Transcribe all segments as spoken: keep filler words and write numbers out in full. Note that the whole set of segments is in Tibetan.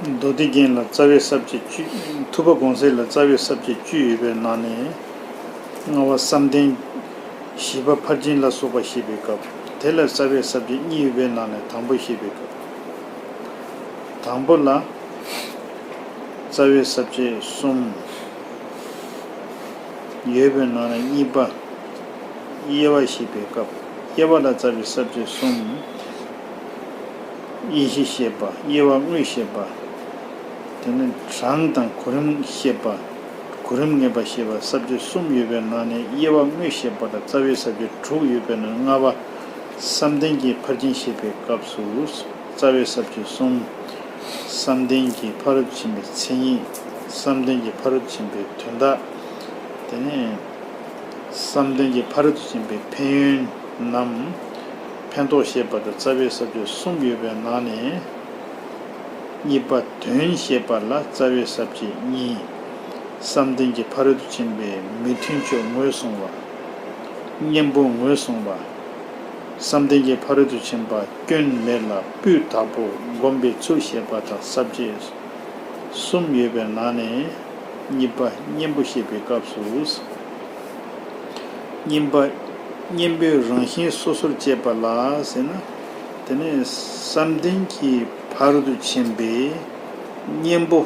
མདོ་སྡེ་རྒྱན་ལ་རྩ་བའི་ས་བཅད་བཅུ། ཐུབ་པ་དགོངས་གསལ་ལ་རྩ་བའི་ས་བཅད་བཅུ་ཡོད་པའི་ནང་ནས། ལྔ་པ་བསམ་གཏན། བཞི་པ་ཕར་ཕྱིན་ལ་སོགས་པ་བཤད་པའི་སྐབས། དེ་ལ་རྩ་བའི་ས་བཅད་གཉིས་ཡོད་པའི་ནང་ནས་དང་པོ་བཤད་པའི་སྐབས། དང་པོ་ལ་རྩ་བའི་ས་བཅད་གསུམ་ཡོད་པའི་ནང་ནས་གཉིས་པ། དབྱེ་བ་བཤད་པའི་སྐབས། དབྱེ་བ་ལ་རྩ་བའི་ས་བཅད་གསུམ། དབྱེ་གཞི་བཤད་པ། དབྱེ་བ་དངོས་བཤད་པ། དེ་ནས་གྲངས་དང་གོ་རིམ་བཤད་པ། གོ་རིམ་ངེས་པ་བཤད་པ། ས་བཅད་གསུམ་ཡོད་པའི་ནང་ནས་དབྱེ་བ་དངོས་བཤད་པ་ལ་རྩ་བའི་ས་བཅད་དྲུག་ཡོད་པའི་ནང་ལྔ་པ། བསམ་གཏན་གྱི་ཕར་ཕྱིན་བཤད་པའི་སྐབས་སུ། རྩ་བའི་ས་བཅད་གསུམ། བསམ་གཏན་གྱི་ཕ་རོལ་ཏུ་ཕྱིན་པའི་མཚན་ཉིད། བསམ་གཏན་གྱི་ཕ་རོལ་ཏུ་ཕྱིན་པའི་དོན་དག། དེ་ནས་བསམ་གཏན་གྱི་ཕ་རོལ་ཏུ་ཕྱིན་པའི་ཕན་ཡོན་ནམ། ཕན་འདོགས་བཤད་པ་དང་རྩ་བའི་ས་བཅད་གསུམ་ཡོད་པའི་ནང་ནས། གཉིས་པ་དོན་བཤད་པ་ལ་རྩ་བའི་ས་བཅད་གཉིས། བསམ་གཏན་གྱི་ཕ་རོལ་ཏུ་ཕྱིན་པའི་མི་མཐུན་ཕྱོགས་ངོས་བཟུང་བ། གཉེན་པོ་ངོས་བཟུང་བ། བསམ་གཏན་གྱི་ཕ་རོལ་ཏུ་ཕྱིན་པ་སྐྱོན་མེད་ལ་སྤུས་དག་པོ་བསྒོམ་པའི་ཚུལ་བཤད་པ་དང་ས་བཅད་གསུམ་ཡོད་པའི་ནང་ནས། གཉིས་པ་གཉེན་པོ་བཤད་པའི་སྐབས་སུ། གཉིས་པ་གཉེན་པོའི་རང་བཞིན་སོ་སོར་བཅད་པ་ལ་ཟེར་ན། དེ་ནས་བསམ་གཏན་གྱི་ཕ་རོལ་ཏུ་ཕྱིན་པའི་གཉེན་པོ་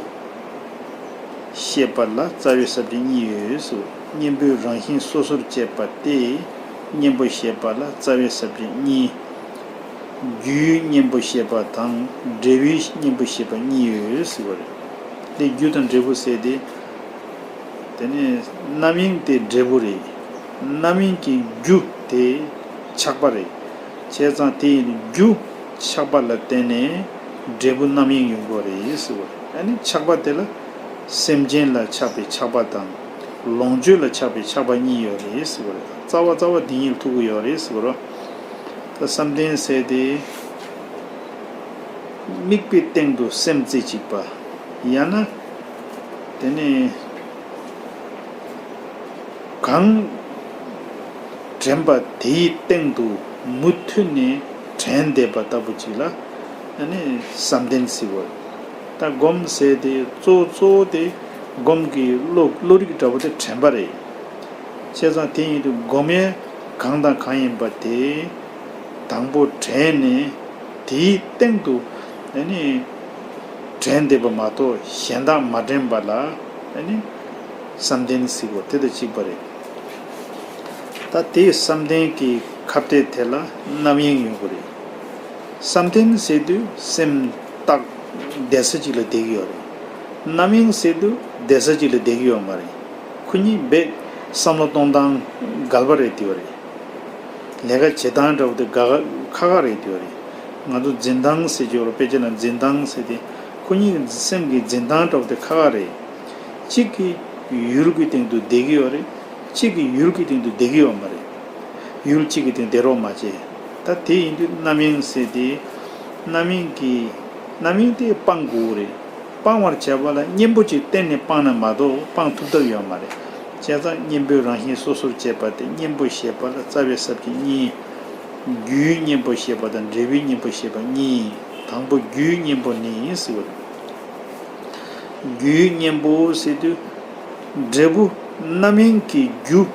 བཤད་པ་ལ་རྩ་བའི་ས་བཅད་གཉིས་ཡོད་ཟེར། གཉེན་པོའི་རང་བཞིན་སོ་སོར་བཅད་པ་སྟེ། གཉེན་པོ་བཤད་པ་ལ་རྩ་བའི་ས་བཅད་གཉིས། རྒྱུའི་གཉེན་པོ་བཤད་པ་དང་འབྲས་བུའི་གཉེན་པོ་བཤད་པ་གཉིས་ཡོད་ཟེར་བ་རེད། དེ་རྒྱུ་དང་འབྲས་བུ་ཟེར་ཏེ། དེ་ནས་རྣམ་གཡེང་དེ་འབྲས་བུ་རེད། རྣམ་གཡེང་གི་རྒྱུ་དེ་ཆགས་པ་རེད། བྱས་ཙང་དེ་ཡི་རྒྱུ་ཆགས་པ་ལ་བརྟེན་ནས་འབྲས་བུ་རྣམ་གཡེང་ཡོང་གི་རེད་ཟེར་བ་རེད། ཨ་ནི་ཆགས་པ་དེ་ལ་སེམས་ཅན་ལ་ཆགས་པའི་ཆགས་པ་དང་། ལོངས་སྤྱོད་ལ་ཆགས་པའི་ཆགས་པ་གཉིས་ཡོད་རེད་ཟེར་བ་རེད། རྩ་བ་རྩ་བ་དེ་གཉིས་ལ་ཐུག་གི་ཡོད་རེད་ཟེར་བ་རེད། ད་བསམ་གཏན་ཟེར་དེ། དམིགས་པའི་སྟེང་དུ་སེམས་རྩེ་གཅིག་པ། ཡང་ན། དེ་ནས་གང་དྲན་པ་དེའི་སྟེང་དུ་མུ་མཐུད་ནས་དྲན་བསྡད་པ་ལྟ་བུ་ཅིག་ལ་ཨ་ནི་བསམ་གཏན་ཟེར་བ། ད་སྒོམ་ཟེར་དེ་གཙོ་བོ་གཙོ་བོ་དེ་སྒོམ་གྱི་བློ་བློ་རིག་འདྲ་བོ་དེ་དྲན་པ་རེད། བྱས་ཙང་དེ་ཡིན་དུས་སྒོམ་ཡས་གང་དང་གང་ཡིན་པ་དེ། དང་པོ་དྲན་ནས་དེའི་སྟེང་དུ་ཨ་ནི་དྲན་བསྡད་པ་མ་གཏོགས་གཞན་དག་མ་དྲན་པ་ལ་ཨ་ནི་བསམ་གཏན་ཟེར་གོ་དེ་དང་གཅིག་པ་རེད། ད་དེའི་བསམ་གཏན་གྱི་ཁ་གཏད་དེ་ལ་རྣམ་གཡེང་ཡོང་གི་རེད། བསམ་གཏན་ཟེར་དུས་སེམས་རྟག་བསྡད་ས་གཅིག་ལ་བསྡད་ཀྱི་ཡོད་རེད། རྣམ་གཡེང་ཟེར་དུས་བསྡད་ས་གཅིག་ལ་བསྡད་ཀྱི་ཡོད་མ་རེད། ཁོ་གཉིས་རྦད་བསམ་བློ་གཏོང་སྟངས་འགལ་བ་རེད་བསྡད་པ་རེད། ལས་ཀ་བྱེད་སྟངས་འདྲ་བོ་དེ་དགའ་ཁ་ཁ་རེད་བསྡད་པ་རེད། ང་ཚོ་འཛིན་སྟངས་ཟེར་གྱི་ཡོད་རེད། དཔེ་ཆ་ནང་འཛིན་སྟངས་ཟེར་དེ་ཁོ་གཉིས་ཀྱི་སེམས་ཀྱི་འཛིན་སྟངས་འདྲ་བོ་དེ་ཁ་ཁ་རེད། གཅིག་གིས་ཡུལ་གྱི་སྟེང་དུ་བསྡད་ཀྱི་ཡོད་རེད། གཅིག་གིས་ཡུལ་གྱི་སྟེང་དུ་བསྡད་ཀྱི་ཡོད་མ་རེད། ཡུལ་གཅིག་གི་སྟེང་བསྡད་རོགས་མ་བྱེད། ད་དེ་ཡིན་དུས་རྣམ་གཡེང་ཟེར་དེ། རྣམ་གཡེང་གི། རྣམ་གཡེང་དེ་སྤང་དགོས་རེད། སྤང་བར་བྱ་བ་ལ་གཉེན་པོ་གཅིག་གཏན་ནས་སྤང་ན་མ་གཏོགས་སྤང་ཐུབ་ཐབས་ཡོད་མ་རེད། བྱས་ཙང་གཉེན་པོའི་རང་བཞིན་སོ་སོར་བཅད་པ་སྟེ་གཉེན་པོ་ཞེས་པ་ལ་རྩ་བའི་ས་བཅད་གཉིས། རྒྱུའི་གཉེན་པོ་ཞེས་པ་དང་འབྲས་བུའི་གཉེན་པོ་ཞེས་པ་གཉིས། དང་པོ་རྒྱུའི་གཉེན་པོ་ནི་ཟེར་བ་རེད། རྒྱུའི་གཉེན་པོ་ཟེར་དུས། འབྲས་བུ་རྣམ་གཡེང་གི་རྒྱུ་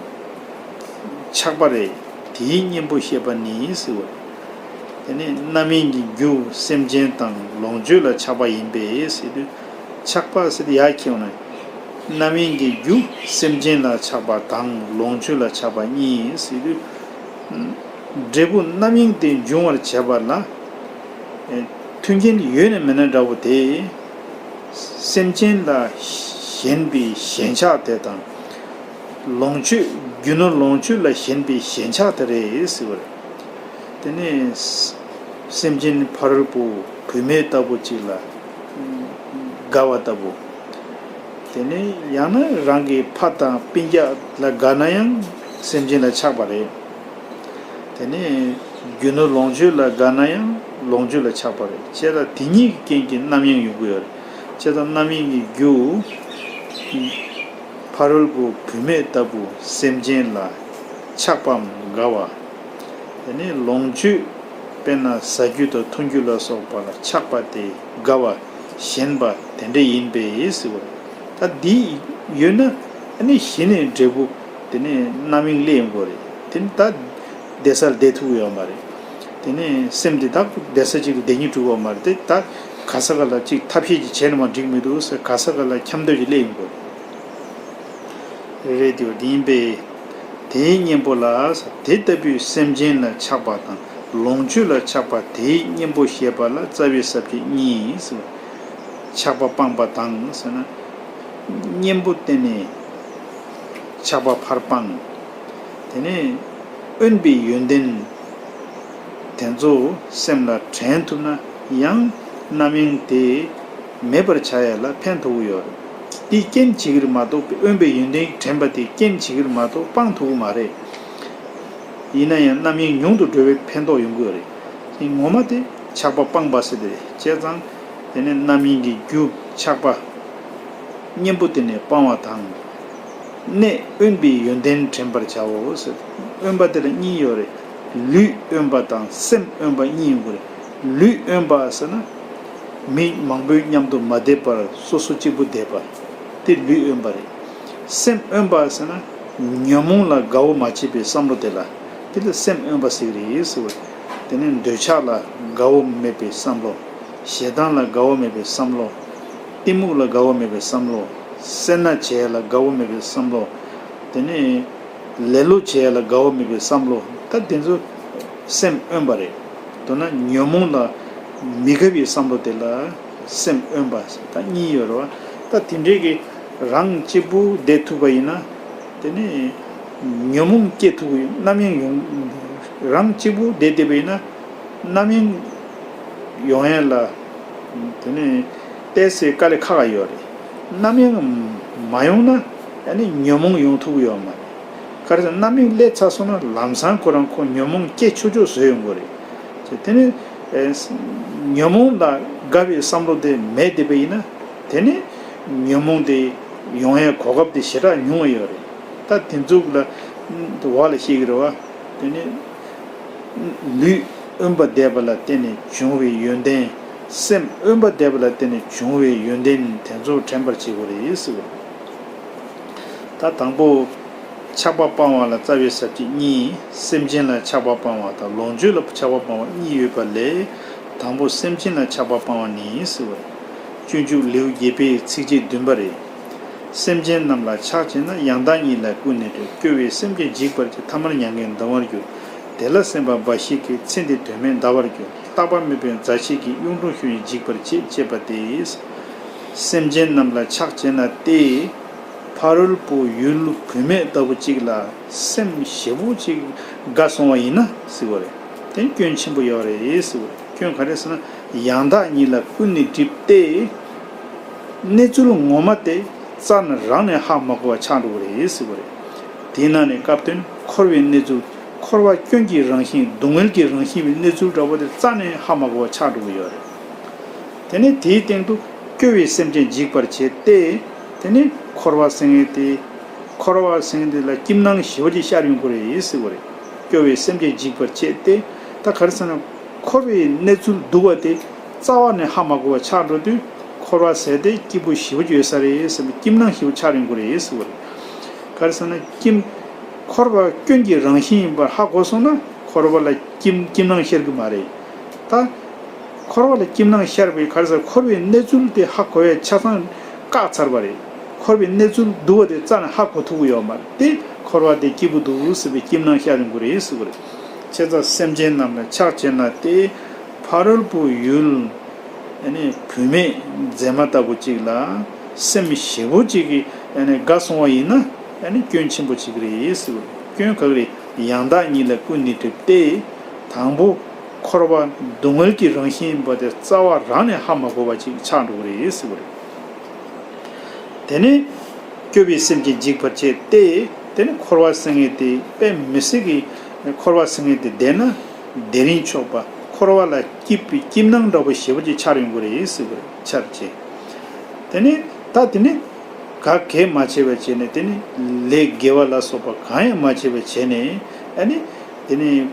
ཆགས་པ་རེད། དེའི་གཉེན་པོ་ཞེས་པ་ནི་ཟེར་བ། དེ་ནི་རྣམ་གཡེང་གི་རྒྱུ་སེམས་ཅན་དང་ལོངས་སྤྱོད་ལ་ཆགས་པ་ཡིན་པས་ཟེར་དུས། ཆགས་པ་ཟེར་དུས་ཡར་ཁྱེར་ཡོང་ན། རྣམ་གཡེང་གི་རྒྱུ་སེམས་ཅན་ལ་ཆགས་པ་དང་ལོངས་སྤྱོད་ལ་ཆགས་པ་གཉིས་ཟེར་དུས། འབྲས་བུ་རྣམ་གཡེང་དེ་འབྱུང་བར་བྱེད་པ་ལ། མཐུན་རྐྱེན་ཡོད་ན་མེད་ན་འདྲ་བོ་དེ། སེམས་ཅན་ལ་ཞེན་པའི་ཞེན་ཆགས་དེ་དང་། ལོངས་སྤྱོད་རྒྱུ་ནོར་ལོངས་སྤྱོད་ལ་ཞེན་པའི་ཞེན་ཆགས་དེ་རེད་ཟེར་བ་རེད། དེ་ནས་སེམས་ཅན་ཕ་རོལ་པོ་བུད་མེད་ལྟ་བུ་ཅིག་ལ་དགའ་བ་ལྟ་བུ། དེ་ནས་ཡང་ན་རང་གི་ཕ་དང་སྤུན་ཀྱག་ལ་དགའ་ན་ཡང་སེམས་ཅན་ལ་ཆགས་པ་རེད། དེ་ནས་རྒྱུ་ནོར་ལོངས་སྤྱོད་ལ་དགའ་ན་ཡང་ལོངས་སྤྱོད་ལ་ཆགས་པ་རེད། བྱས་ཙང་དེ་གཉིས་ཀྱི་རྐྱེན་གྱིས་རྣམ་གཡེང་ཡོང་གི་ཡོད་རེད། བྱས་ཙང་རྣམ་གཡེང་གི་རྒྱུ། ཕ་རོལ་པོ་བུད་མེད་ལྟ་བུ་སེམས་ཅན་ལ་ཆགས་པའམ་དགའ་བ། དེ་ནས་ལོངས་སྤྱོད། དཔེར་ན་ཟ་རྒྱུ་དང་འཐུང་རྒྱུ་ལ་སོགས་པ་ལ་ཆགས་པ་དེ་དགའ་བ། ཞེན་པ་དེ་འདྲ་ཡིན་པས་ཟེར་བ། ད་འདི་ཡོད་ན་ཨ་ནི་གཞི་ནས་འབྲས་བུ་དེ་ནས་རྣམ་གཡེང་སླེབས་ཡོང་གི་རེད། དེ་ནི་ད་བསྡད་སར་བསྡད་ཐུབ་ཡོད་མ་རེད། དེ་ནས་སེམས་དེ་ད་བསྡད་ས་གཅིག་ཏུ་བསྡད་སྙིང་བྲོ་གི་ཡོད་མ་རེད། དེ་ད་ག་ས་ག་ལ་གཅིག་ཐབས་ཤེས་ཅིག་བྱས་ན་མ་འགྲིག་མི་འདུག་ཟེར་ག་ས་ག་ལ་འཁྱམ་སྡོད་ཅིག་སླེབས་ཡོང་གི་རེད། རེད་དེ་འདི་ཡིན་པས། དེའི་གཉེན་པོ་ལ། དེ་ལྟ་བུའི་སེམས་ཅན་ལ་ཆགས་པ་དང་ལོངས་སྤྱོད་ལ་ཆགས་པ་དེའི་གཉེན་པོ་ཞེས་པ་ལ་རྩ་བའི་ས་བཅད་གཉིས་ཟེར། ཆགས་པ་སྤངས་པ་དང་ཟེར་ན། གཉེན་པོ་བསྟེན་ནས་ཆགས་པ་ཕར་སྤངས། དེ་ནས་དབེན་པའི་ཡོན་ཏན་དེ་ཚོ་སེམས་ལ་དྲན་ཐུབ་ན་ཡང་རྣམ་གཡེང་དེ་མེད་པར་བྱ་ཡ་ལ་ཕན་ཐོགས་ཀྱི་ཡོད་རེད། དེ་རྐྱེན་བྱེད་ཀྱི་རེད་མ་གཏོགས་དབེན་པའི་ཡོན་ཏན་དྲན་པ་དེ་རྐྱེན་བྱེད་ཀྱི་རེད་མ་གཏོགས་སྤང་ཐུབ་ཀྱི་མ་རེད། ཡིན་ན་ཡང་རྣམ་གཡེང་ཉུང་དུ་འགྲོ་བའི་ཕན་ཐོགས་ཡོང་གི་ཡོད་རེད། དེ་ངོ་མ་དེ་ཆགས་པ་སྤངས་པ་ཟེར་དེ་རེད། བྱས་ཙང་དེ་ནས་རྣམ་གཡེང་གི་རྒྱུ་ཆགས་པ་གཉེན་པོ་དེ་ནས་སྤང་བ་དང་། གནས་དབེན་པའི་ཡོན་ཏན་དྲན་པར་བྱའོ་ཟེར། དབེན་པ་དེ་ལ་གཉིས་ཡོད་རེད། ལུས་དབེན་པ་དང་སེམས་དབེན་པ་གཉིས་ཡོང་གི་རེད། ལུས་དབེན་པ་ཟེར་ན། མི་མང་པོའི་མཉམ་དུ་མ་བསྡད་པར་སོ་སོ་གཅིག་པུ་བསྡད་པ། དེ་ལུས་དབེན་པ་རེད། སེམས་དབེན་པ་ཟེར་ན། ཉོན་མོངས་ལ་དགའ་བོ་མ་བྱེད་པའི་བསམ་བློ་དེ་ལ། དེ་ལ་སེམས་དབེན་པ་ཟེར་གི་རེད་ཟེར་བ། དེ་ནི་འདོད་ཆགས་ལ་དགའ་བོ་མེད་པའི་བསམ་བློ། ཞེ་སྡང་ལ་དགའ་བོ་མེད་པའི་བསམ་བློ། གཏི་མུག་ལ་དགའ་བོ་མེད་པའི་བསམ་བློ། སེར་སྣ་བྱེད་ཡ་ལ་དགའ་བོ་མེད་པའི་བསམ་བློ། དེ་ནས་ལེ་ལོ་བྱེད་ཡ་ལ་དགའ་བོ་མེད་པའི་བསམ་བློ། ད་དེ་ཚོ་སེམས་དབེན་པ་རེད། མདོར་ན་ཉོན་མོངས་ལ་མི་དགའ་བའི་བསམ་བློ་དེ་ལ་སེམས་དབེན་པ་ད་གཉིས་ཡོད་རེད་བ། ད་དེ་འདྲའི་གི་རང་གཅིག་པུ་བསྡད་ཐུབ་པ་ཡིན་ན། དེ་ནས་ཉོན་མོངས་སྐྱེ་ཐུབ་ཀྱི་རྣམ་གཡེང་ཡོང་། རང་གཅིག་པུ་བསྡད་བསྡད་པ་ཡིན་ན་རྣམ་གཡེང་ཡོང་ཡ་ལ། དེ་ནས་ཏོག་ཙམ་དཀའ་ལས་ཁག་ཡོད་རེད། རྣམ་གཡེང་མ་ཡོང་ན་ཨ་ནི་ཉོན་མོངས་ཡོང་ཐུབ་ཀྱི་ཡོད་མ་རེད། ག་རེ་ཟེར་ན་རྣམ་གཡེང་སླེབས་ཚར་སོང་ན་ལམ་སང་ཁོ་རང་ཁོ་ཉོན་མོངས་སྐྱེ་ཆོག་ཆོག་བཟོས་ཡོང་གི་རེད། དེ་ནས་ཨེ་ཉོན་མོངས་ལ་དགའ་བའི་བསམ་བློ་དེ་མེད་བསྡད་པ་ཡིན་ན། དེ་ནི་ཉོན་མོངས་དེ་ཡོང་ཡའི་གོ་སྐབས་དེ་ཞེ་དྲག་ཉུང་བ་ཡོད་རེད། ད་དེ་ཚོ་ལ་འོག་ལ་བཤད་ཀྱི་རེད་བ། དེ་ནི་ལུས་དབེན་པ་བསྡད་པ་ལ་བརྟེན་ནས་བྱུང་བའི་ཡོན་ཏན། སེམས་དབེན་པ་བསྡད་པ་ལ་བརྟེན་ནས་བྱུང་བའི་ཡོན་ཏན་དེ་ཚོ་དྲན་པར་བྱེད་དགོས་རེད་ཟེར་བ། ད་དང་པོ། ཆགས་པ་སྤང་བ་ལ་རྩ་བའི་ས་བཅད་གཉིས། སེམས་ཅན་ལ་ཆགས་པ་སྤང་བ་དང་ལོངས་སྤྱོད་ལ་ཆགས་པ་སྤང་བ་གཉིས་ཡོད་པ་ལས། དང་པོ་སེམས་ཅན་ལ་ཆགས་པ་སྤང་བ་ནི་ཟེར་བ། སྤྱོད་འཇུག་ལེའུ་བརྒྱད་པའི་ཚིགས་བཅད་བདུན་པ་རེད། སེམས་ཅན་རྣམས་ལ་ཆགས་བྱས་ན་ཡང་དག་ཉིད་ལ་ཀུན་ནས་སྒྲིབ། སྐྱོ་བའི་སེམས་ཅན་འཇིགས་པར་བྱེད། ཐ་མར་མྱ་ངན་འདའ་བར་འགྱུར། དེ་ལ་སེམས་པ་འབའ་ཞིག་གིས། ཚེ་འདི་དོན་མེད་འདའ་བར་འགྱུར། རྟག་པ་མེད་པའི་མཛའ་བཤེས་ཀྱིས། གཡུང་དྲུང་ཤུལ་ནས་འཇིགས་པར་བྱེད། ཅེས་པ་སྟེ། སེམས་ཅན་རྣམས་ལ་ཆགས་བྱས་ན་སྟེ། ཕ་རོལ་པོ་ཡུལ་བུད་མེད་ལྟ་བུ་གཅིག་ལ་སེམས་ཞེ་པོ་ཅིག་དགའ་སོང་བ་ཡིན་ན་ཟེར་བ་རེད། དེ་སྐྱོན་ཆེན་པོ་ཡོད་རེད་ཟེར་བ་རེད། སྐྱོན་ག་རེ་ཟེར་ན་ཡང་དག་ཉིད་ལ་ཀུན་ནས་སྒྲིབ་སྟེ། གནས་ཚུལ་ངོ་མ་དེ་རྩ་ནས་རང་ནས་ཧ་མ་གོ་བ་ཆགས་འགྲོ་གི་རེད་ཟེར་བ་རེད། དེའི་ནང་ནས་སྐབས་དོན་འཁོར་བའི་གནས་ཚུལ། འཁོར་བ་སྐྱོན་གྱི་རང་བཞིན། སྡུག་བསྔལ་གྱི་རང་བཞིན་པའི་གནས་ཚུལ་འདྲ་བོ་དེ་རྩ་ནས་ཧ་མ་གོ་བ་ཆགས་འགྲོ་གི་ཡོད་རེད། དེ་ནས་དེའི་སྟེང་དུ་སྐྱོ་བའི་སེམས་ཅན་འཇིགས་པར་བྱེད་དེ། དེ་ནས་འཁོར་བ་ཟེར་མཁན་དེ། འཁོར་བ་ཟེར་མཁན་དེ་ལ་སྐྱིད་སྣང་ཞེ་པོ་ཅིག་ཤར་ཡོང་གི་རེད་ཟེར་བ་རེད། སྐྱོ་བའི་སེམས་ཅན་འཇིགས་པར་བྱེད་དེ། ད་ག་རེ་ཟེར་ན། འཁོར་བའི་གནས་ཚུལ་སྡུག་པ་དེ་རྩ་བ་ནས་ཧ་མ་གོ་བ་ཆགས་འགྲོ་དུས། འཁོར་བ་ཟེར་དེ་སྐྱིད་པོ་ཞེ་པོ་ཅིག་ཡོད་ས་རེད་ཟེར་ནས་སྐྱིད་སྣང་ཞེ་པོ་ཆགས་ཡོང་གི་རེད་ཟེར་བ་རེད། ག་རེ་ཟེར་ན་སྐྱིད། འཁོར་བ་སྐྱོན་གྱི་རང་བཞིན་ཡིན་པར་ཧ་གོ་སོང་ན་འཁོར་བ་ལ་སྐྱིད་སྐྱིད་སྣང་ཤར་གྱི་མ་རེད། ད། འཁོར་བ་ལ་སྐྱིད་སྣང་ཤར་བའི་ག་རེ་ཟེར། འཁོར་བའི་གནས་ཚུལ་དེ་ཧ་གོ་བའི་ཆ་ཚང་བཀག་ཚར་བ་རེད། འཁོར་བའི་གནས་ཚུལ་སྡུག་པ་དེ་རྩ་ནས་ཧ་གོ་ཐུབ་ཀྱི་ཡོད་མ་རེད་དེ། འཁོར་བ་དེ་སྐྱིད་པོ་འདུག་ཟེར་བའི་སྐྱིད་སྣང་ཤར་ཡོང་གི་རེད་ཟེར་བ་རེད། བྱས་ཙང་སེམས་ཅན་རྣམས་ལ་ཆགས་བྱས་ན་སྟེ། ཕ་རོལ་པོ་ཡུལ། ཨ་ནི་བུད་མེད་མཛེས་མ་ལྟ་བུ་ཅིག་ལ་སེམས་ཞེ་པོ་ཅིག་གིས་ཨ་ནི་དགའ་སོང་བ་ཡིན་ན། ཨ་ནི་སྐྱོན་ཆེན་པོ་ཅིག་རེད་ཟེར་བ་རེད། སྐྱོན་ག་གི་རེད། ཡང་དག་ཉིད་ལ་ཀུན་ནས་སྒྲིབ་སྟེ། དང་པོ། འཁོར་བ་སྡུག་བསྔལ་གྱི་རང་བཞིན་ཡིན་པ་དེ་རྩ་བ་རང་ནས་ཧ་མ་གོ་བ་ཅིག་ཆགས་འགྲོ་གི་རེད་ཟེར་བ་རེད། དེ་ནས་སྐྱོ་བའི་སེམས་ཅན་འཇིགས་པར་བྱེད་དེ། དེ་ནས་འཁོར་བ་ཟེར་མཁན་དེ་དཔེ་མི་སྲིད་ཀྱི། འཁོར་བ་ཟེར་མཁན་དེ་བསྡད་ན་བདེ་རིན་ཆོག་པ། འཁོར་བ་ལ་སྐྱིད་པའི་སྐྱིད་སྣང་འདྲ་པོ་ཞེ་པོ་ཅིག་ཆགས་ཡོང་གི་རེད་ཟེར་བ་རེད། ཆགས་བྱེད། དེ་ནས་ད་དེ་ནས་ག་གེ་མ་བྱས་པ་བྱས་ནས་དེ་ནས་ལས་དགེ་བ་ལ་སོགས་པ་གང་ཡང་མ་བྱས་པ་བྱས་ནས། ཨ་ནི་དེ་ནས་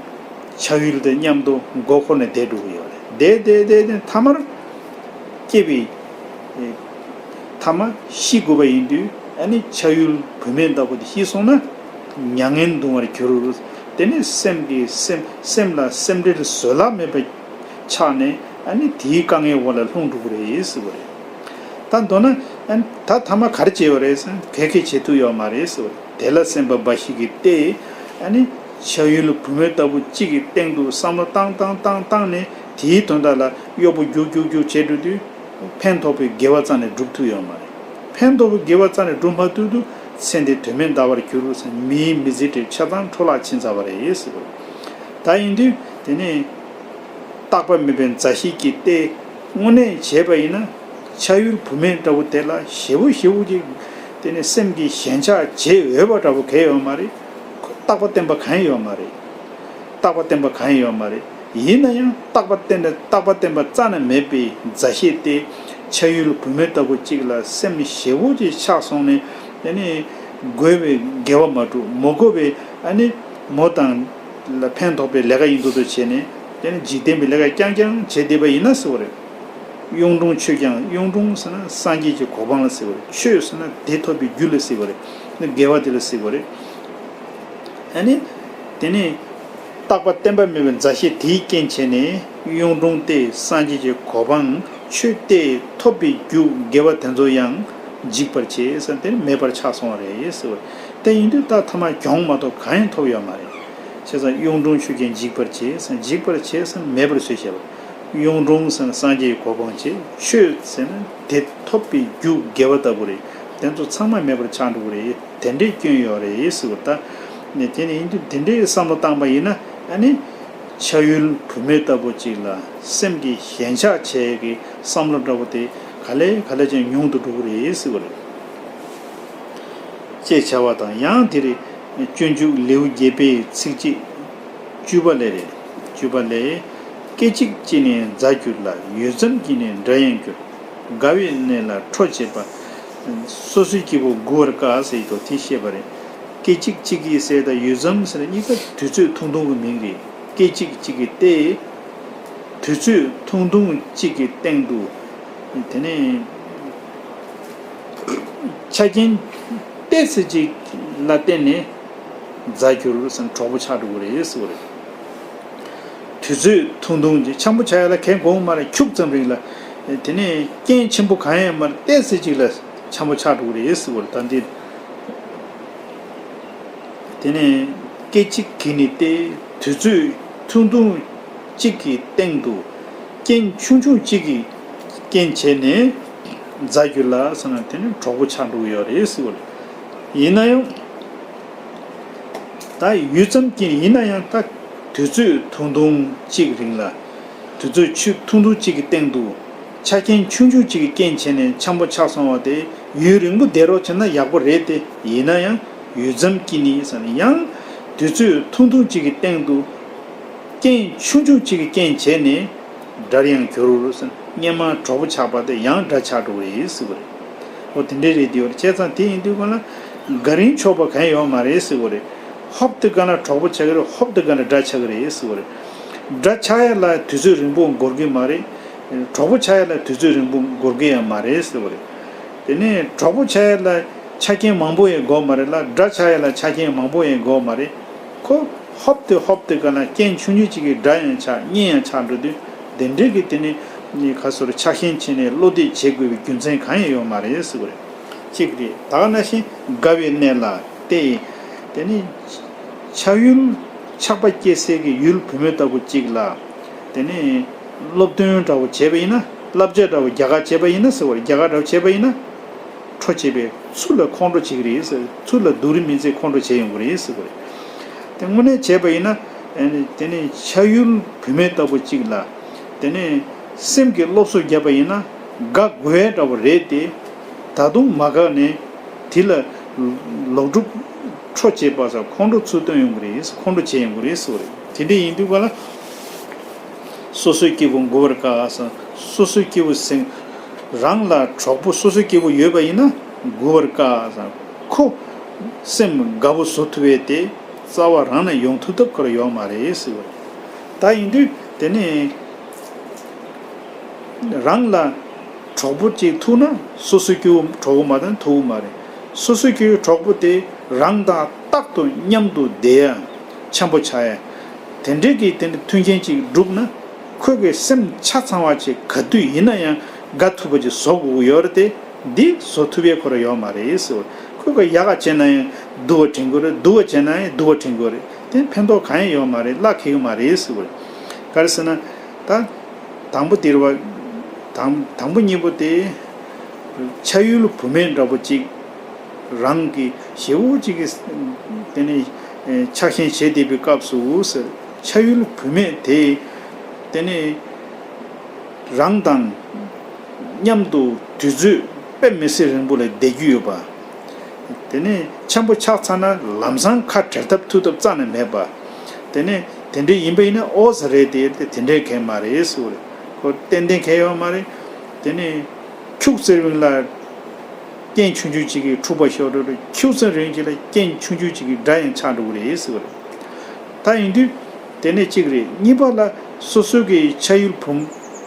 ཆགས་ཡུལ་དང་མཉམ་དུ་མགོ་འཁོར་ནས་བསྡད་འགྲོ་གི་ཡོད་རེད། བསྡད་བསྡད་བསྡད་བསྡད་མཐའ་མར་སྐྱེ་བའི་ ཐ་མ་ཤི་དགོས་པ་ཡིན་དུས་ཨ་ནི་ཆགས་ཡུལ་བུད་མེད་ལྟ་བུ་དེ་ཤི་སོང་ན་མྱ་ངན་འདུང་བར་འགྱུར། དེ་ནི་སེམས་ཀྱི་སེམས་སེམས་ལ་སེམས་ཁྲལ་བཟོད་གླགས་མེད་པ་ཆགས་ནས་ཨ་ནི་དེའི་དཀའ་ངལ་འོག་ལ་ལྷུང་འགྲོ་གི་རེད་ཟེར་བ་རེད། ད་མདོར་ན་ཨ་ནི་ད་ཐ་མ་ག་རེ་བྱས་པ་རེད་ཟེར་ན་ག་གེ་བྱེད་ཐུབ་ཡོད་མ་རེད་ཟེར་བ་རེད། དེ་ལ་སེམས་པ་འབའ་ཞིག་གིས་ཏེ་ཨ་ནི་ཆགས་ཡུལ་བུད་མེད་ལྟ་བུ་གཅིག་གི་སྟེང་དུ་བསམ་བློ་བཏང་བཏང་བཏང་བཏང་ནས་དེའི་དོན་དག་ལ་གཡོག་པོ་རྒྱུག་རྒྱུག་རྒྱུག་བྱེད་འགྲོ་དུས། ཕན་ཐོགས་པའི་དགེ་བ་རྩ་ནས་སྒྲུབ་ཐུབ་ཡོད་མ་རེད། ཕན་ཐོགས་པའི་དགེ་བ་རྩ་ནས་སྒྲུབ་མ་ཐུབ་དུས་ཚེ་འདི་དོན་མེད་འདའ་བར་འགྱུར་ཟེར་མིའི་མི་ཚེ་དེ་ཆ་ཚང་འཕྲོ་བརླག་ཕྱིན་ཚར་བ་རེད་ཟེར་བ་རེད། ད་ཡིན་དུས་དེ་ནས་རྟག་པ་མེད་པའི་མཛའ་བཤེས་ཀྱིས་ཏེ་དངོས་གནས་བྱས་པ་ཡིན་ན་ཆགས་ཡུལ་བུད་མེད་འདྲ་བོ་དེ་ལ་ཞེ་པོ་ཞེ་པོ་ཅིག་དེ་ནས་སེམས་ཀྱི་ཞེན་ཆགས་བྱེད་འོས་པ་འདྲ་བོ་གང་ཡོད་མ་རེད། རྟག་པ་བརྟན་པ་གང་ཡོད་མ་རེད། རྟག་པ་བརྟན་པ་གང་ཡོད་མ་རེད། ཡིན་ན་ཡང་རྟག་པ་བརྟན་རྟག་པ་བརྟན་པ་རྩ་ནས་མེད་པའི་མཛའ་བཤེས་ཏེ་ཆགས་ཡུལ་བུད་མེད་ལྟ་བུ་གཅིག་ལ་སེམས་ཞེ་པོ་ཅིག་ཆགས་སོང་ནས་ཨ་ནི་དགོས་པའི་དགེ་བ་མ་སྒྲུབ་མ་དགོས་པའི་ཨ་ནི་མོ་དང་ལ་ཕན་ཐོགས་པའི་ལས་ཀ་ཡིན་མདོག་མདོག་བྱས་ནས་ཨ་ནི་འཇིག་རྟེན་པའི་ལས་ཀ་རྐྱང་རྐྱང་བྱས་བསྡད་པ་ཡིན་ན་ཟེར་བ་རེད། གཡུང་དྲུང་ཆོས་ཀྱང་གཡུང་དྲུང་ཟེར་ན་སངས་རྒྱས་ཀྱི་གོ་འཕང་ལ་ཟེར་བ་རེད། ཆོས་ཟེར་ན་དེ་ཐོབ་པའི་རྒྱུ་ལ་ཟེར་བ་རེད། དགེ་བ་དེ་ལ་ཟེར་བ་རེད། ཨ་ནི། དེ་ནས། རྟག་པ་བརྟན་པ་མེད་པའི་མཛའ་བཤེས་དེའི་རྐྱེན་བྱས་ནས་གཡུང་དྲུང་སྟེ་སངས་རྒྱས་ཀྱི་གོ་འཕང་ཆོས་དེ་ཐོབ་པའི་རྒྱུ་དགེ་བ་དེ་ཚོ་ཡང་འཇིག་པར་བྱས་ཟེར་དེ་ནི་མེད་པར་ཆགས་སོང་བ་རེད་ཟེར་བ་རེད། དེ་ཡིན་དུས་ད་ཐ་མ་གྱོང་མ་གཏོགས་གང་ཡང་ཐོབ་ཡོད་མ་རེད། བྱས་ཙང་གཡུང་དྲུང་ཆོས་ཀྱང་འཇིག་པར་བྱས་ཟེར་འཇིག་པར་བྱས་ཟེར་མེད་པར་བཟོས་བྱས་པ། གཡུང་དྲུང་ཟེར་ན་སངས་རྒྱས་ཀྱི་གོ་འཕང་བྱས། ཆོས་ཟེར་ན་དེ་ཐོབ་པའི་རྒྱུ་དགེ་བ་ལྟ་བུ་རེད། དེ་ཚོ་ཚང་མ་མེད་པར་ཆགས་འགྲོ་གི་རེད། དེ་འདྲའི་སྐྱོན་ཡོད་རེད་ཟེར་བ་ད། ནས་དེ་ནས་ཡིན་དུས་དེ་འདྲའི་བསམ་བློ་བཏང་པ་ཡིན་ན་ཨ་ནི། ཆགས་ཡུལ་བུད་མེད་ལྟ་བུ་ཅིག་ལ་སེམས་ཀྱི་ཞེན་ཆགས་བྱས་ཀྱི་བསམ་བློ་འདྲ་བོ་དེ་ག་ལེ་ག་ལེ་ཅན་ཉུང་དུ་འགྲོ་གི་རེད་ཟེར་བ་རེད། ཅེས་བྱ་བ་དང་ཡང་དེ་རེད། སྤྱོད་འཇུག་ལེའུ་བརྒྱད་པའི་ཚིགས་བཅད་བཅུ་པ་ལས་རེད། བཅུ་པ་ལས། སྐད་ཅིག་གཅིག་ནི་མཛའ་གྱུར་ལ། ཡུད་ཙམ་གྱིས་ནི་དགྲ་ཡང་གྱུར། དགའ་བའི་གནས་ལ་ཁྲོ་བྱེད་པ། སོ་སོའི་སྐྱེ་བོ་མགུ་བར་དཀའ་ཟེར་ཡོད་དོ་དེ་བཤད་པ་རེད། སྐད་ཅིག་གཅིག་གིས་ཟེར་དང་ཡུད་ཙམ་ཟེར་གཉིས་ཀ་དུས་ཚོད་ཐུང་ཐུང་གི་མིང་རེད། སྐད་ཅིག་གཅིག་གིས་ཏེ། དུས་ཚོད་ཐུང་ཐུང་གཅིག་གི་སྟེང་དུ། དེ་ནས། ཆ་རྐྱེན་ཏོག་ཙམ་ཅིག་ལ་བརྟེན་ནས་མཛའ་གྱུར་ཟེར་ན་གྲོགས་པོ་ཆགས་འགྲོ་གི་རེད་ཟེར་བ་རེད། དུས་ཚོད་ཐུང་ཐུང་ཅིག་འཆམ་པོ་ཆགས་ཡ་ལ་གས་འགོར་མ་རེད། ཁྱུག་ཙམ་རིང་ལ། དེ་ནས་རྐྱེན་ཆེན་པོ་གང་ཡང་མ་རེད། ཏོག་ཙམ་ཅིག་ལ་འཆམ་པོ་ཆགས་འགྲོ་གི་རེད་ཟེར་བ་རེད། ད་འདི། དེ་ནས་སྐད་ཅིག་གིས་ནི་སྟེ་དུས་ཚོད་ཐུང་ཐུང་གཅིག་གི་སྟེང་དུ་རྐྱེན་ཆུང་ཆུང་གཅིག་གི་རྐྱེན་བྱས་ནས་མཛའ་གྱུར་ལ་ཟེར་ན་དེ་ནི་གྲོགས་པོ་ཆགས་འགྲོ་གི་ཡོད་རེད་ཟེར་བ་རེད། ཡིན་ན་ཡང་ད་ཡུད་ཙམ་གྱིས་ཡིན་ན་ཡང་ད་དུས་ཚོད་ཐུང་ཐུང་གཅིག་རིང་ལ་དུས་ཚོད་ཆུ་ཐུང་ཐུང་གཅིག་གི་སྟེང་དུ་ཆ་རྐྱེན་ཆུང་ཆུང་གཅིག་གི་རྐྱེན་བྱས་ནས་འཆམ་པོ་ཆགས་སོང་བ་དེ་ཡུན་རིང་པོ་བསྡད་རོགས་བྱས་ན་ཡག་པོ་རེད་དེ། ཡིན་ན་ཡང་ཡུད་ཙམ་གྱིས་ནི་ཟེར་ན་ཡང་དུས་ཚོད་ཐུང་ཐུང་གཅིག་གི་སྟེང་དུ་རྐྱེན་ཆུང་ཆུང་གཅིག་གི་རྐྱེན་བྱས་ནས་དགྲར་ཡང་གྱུར་ཟེར་ན་སྔོན་མ་གྲོགས་པོ་ཆགས་པ་དེ་ཡང་དགྲ་ཆགས་འགྲོ་གི་རེད་ཟེར་བ་རེད། འོ་དེ་འདྲའི་རེད་དེ་ཡོད་རེད། བྱས་ཙང་དེ་ཡིན་དུས་གང་ལ་དགའ་རིན་ཆོག་པ་གང་ཡོད་མ་རེད་ཟེར་བ་རེད། ཧོབ་དེ་ག་ལ་གྲོགས་པོ་ཆགས་ཀྱི་རེད། ཧོབ་དེ་ག་ལ་དགྲ་ཆགས་ཀྱི་རེད་ཟེར་བ་རེད། དགྲ་ཆགས་ཡ་ལ་དུས་ཚོད་རིང་པོ་འགོར་གྱི་མ་རེད། གྲོགས་པོ་ཆགས་ཡ་ལ་དུས་ཚོད་རིང་པོ་འགོར་གྱི་ཡང་མ་རེད་ཟེར་བ་རེད། དེ་ནས་གྲོགས་པོ་ཆགས་ཡ་ལ་ཆ་རྐྱེན་མང་པོ་ཡང་དགོས་མ་རེད་ལ་དགྲ་ཆགས་ཡ་ལ་ཆ་རྐྱེན་མང་པོ་ཡང་དགོས་མ་རེད། ཁོ་ཧོབ་དེ་ཧོབ་དེ་ག་ལ་རྐྱེན་ཆུང་ཆུང་གཅིག་གིས་དགྲ་ཡང་ཆགས་གཉེན་ཡང་ཆགས་འགྲོ་དུས་དེ་འདྲས་ཀྱི་དེ་ནས་ནི་ག་སོར་ཆགས་ཞེན་བྱས་ནས་བློ་གཏད་བྱེད་དགོས་པའི་རྒྱུ་མཚན་གང་ཡང་ཡོད་མ་རེད་ཟེར་བ་རེད། གཅིག་རེད། ད་ག་ནང་བཞིན་དགའ་བའི་གནས་ལ་སྟེ། དེ་ནི་ཆགས་ཡུལ་ཆགས་པ་སྐྱེ་སའི་གི་ཡུལ་བུད་མེད་ལྟ་བུ་གཅིག་ལ། དེ་ནི་སློབ་སྟོན་འདྲ་བོ་བྱས་པ་ཡིན་ན་བསླབ་བྱ་འདྲ་བོ་རྒྱ་གར་བྱས་པ་ཡིན་ན་ཟེར་བ་རེད། རྒྱ་གར་འདྲ་བོ་བྱས་པ་ཡིན་ན། ཁྲོ་བྱེད་པའི་ཚུལ་ལ་ཁོང་ཁྲོ་བྱེད་ཀྱི་རེད་ཟེར། ཚུལ་ལ་སྡུག་རུས་མི་མཛད་ཁོང་ཁྲོ་བྱེད་ཡོང་གི་རེད་ཟེར་བ་རེད། དེ་དངོས་གནས་བྱས་པ་ཡིན་ན། དེ་ནི་ཆགས་ཡུལ་བུད་མེད་ལྟ་བུ་གཅིག་ལ། དེ་ནི་སེམས་ཀྱི་སློབ་གསོ་བརྒྱབ་པ་ཡིན་ན་དགའ་དགོས་ཡས་འདྲ་བོ་རེད་དེ། ད་དུང་མ་དགའ་ནས་དེ་ལ་ལོག་སྒྲུབ་ཁྲོ་བྱེད་པ་ཟེར་ཁོང་ཁྲོ་ཚུར་སྟོན་ཡོང་གི་རེད། ཁོང་ཁྲོ་བྱེད་ཡོང་གི་རེད་ཟེར་བ་རེད། དེ་འདྲ་ཡིན་དུས་ག་ལ། སོ་སོའི་སྐྱེ་བོ་མགུ་བར་དཀའ་ཟེར། སོ་སོའི་སྐྱེ་བོ་ཟེར། རང་ལ་གྲོགས་པོ་སོ་སོའི་སྐྱེ་བོ་ཡོད་པ་ཡིན་ན་མགུ་བར་དཀའ་ཟེར། ཁོ་སེམས་དགའ་པོ་བཟོ་ཐུབ་པའི་དེ་རྩ་བ་རང་ནས་ཡོང་ཐུབ་ཐབས་ཁོ་ར་ཡོད་མ་རེད་ཟེར་བ་རེད། ད་ཡིན་དུས་དེ་ནས་རང་ལ་ གྲོགས་པོ་གཅིག་ཐུག་ན་སོ་སོའི་སྐྱེ་བོ་གྲོགས་པོ་མ་ཐུག་ན་ཐུག་གི་མ་རེད། སོ་སོའི་སྐྱེ་བོའི་གྲོགས་པོ་དེ་རང་དང་རྟག་ཏུ་མཉམ་དུ་བསྡད་ཡ། འཆམ་པོ་ཆགས་ཡ། དེ་འདྲའི་གི་དེ་འདྲའི་མཐུན་རྐྱེན་ཅིག་བསྒྲུབས་ན། ཁོ་གི་སེམས་ཆ་ཚང་བ་ཅིག་ག་དུས་ཡིན་ན་ཡང་དགའ་ཐུབ་པ་ཅིག་བཟོ་དགོས་ཀྱི་ཡོད་རེད་དེ། འདི་བཟོ་ཐུབ་ཡས་ཁོ་རང་ཡོད་མ་རེད་ཟེར་བ། ཁོས་ག་ཡག་ག་བྱས་ན་ཡང་སྡུག་པ་དྲན་གྱི་རེད། སྡུག་པ་བྱས་ན་ཡང་སྡུག་པ་དྲན་གྱི་རེད། དེ་ཕན་ཐོགས་གང་ཡང་ཡོད་མ་རེད། གླ་འཁེལ་གྱི་མ་རེད་ཟེར་བ་རེད། ག་རེ་ཟེར་ན། ད་དང་པོ་དེ་རེད་བ། དང་དང་པོ་གཉིས་པོ་དེ། ཆ་ཡུལ་བུད་མེད་འདྲ་པོ་གཅིག་རང་གི་ཞེ་པོ་གཅིག་གི་དེ་ནས་ཆགས་ཞེན་བྱེད་བསྡད་པའི་སྐབས་སུ་ཟེར། ཆ་ཡུལ་བུད་མེད་དེ་དེ་ནས་རང་དང་མཉམ་དུ་དུས་ཚོད་དཔེ་མི་སྲིད་རིང་པོ་ལ་བསྡད་རྒྱུ་ཡོད་པ། དེ་ནས་འཆམ་པོ་ཆགས་ཚར་ན་ལམ་སང་ཁ་བྲལ་ཐབས་ཐུག་ཐབས་རྩ་ནས་མེད་པ། དེ་ནས་དེ་འདྲ་ཡིན་པ་ཡིན་ན་ཨོ་ཙི་རེད་དེ། དེ་འདྲའི་གལ་མ་རེད་ཟེར་བ་རེད། ཁོ་ཏན་ཏན་གལ་ཡོད་མ་རེད། དེ་ནས་ཁྱུག་ཙམ་རིང་ལ་རྐྱེན་ཆུང་ཆུང་ཅིག་གིས་འཁྲུག་པ་ཤོར་འགྲོ་རེད། ཁྱུག་ཙམ་རིང་ཅིག་ལ་རྐྱེན་ཆུང་ཆུང་ཅིག་གིས་དགྲ་ཡང་ཆགས་འགྲོ་གི་རེད་ཟེར་བ་རེད། ད་ཡིན་དུས་དེ་ནས་གཅིག་རེད། གཉིས་པ་ལ་སོ་སོ་གི་ཆ་ཡུལ་བུ་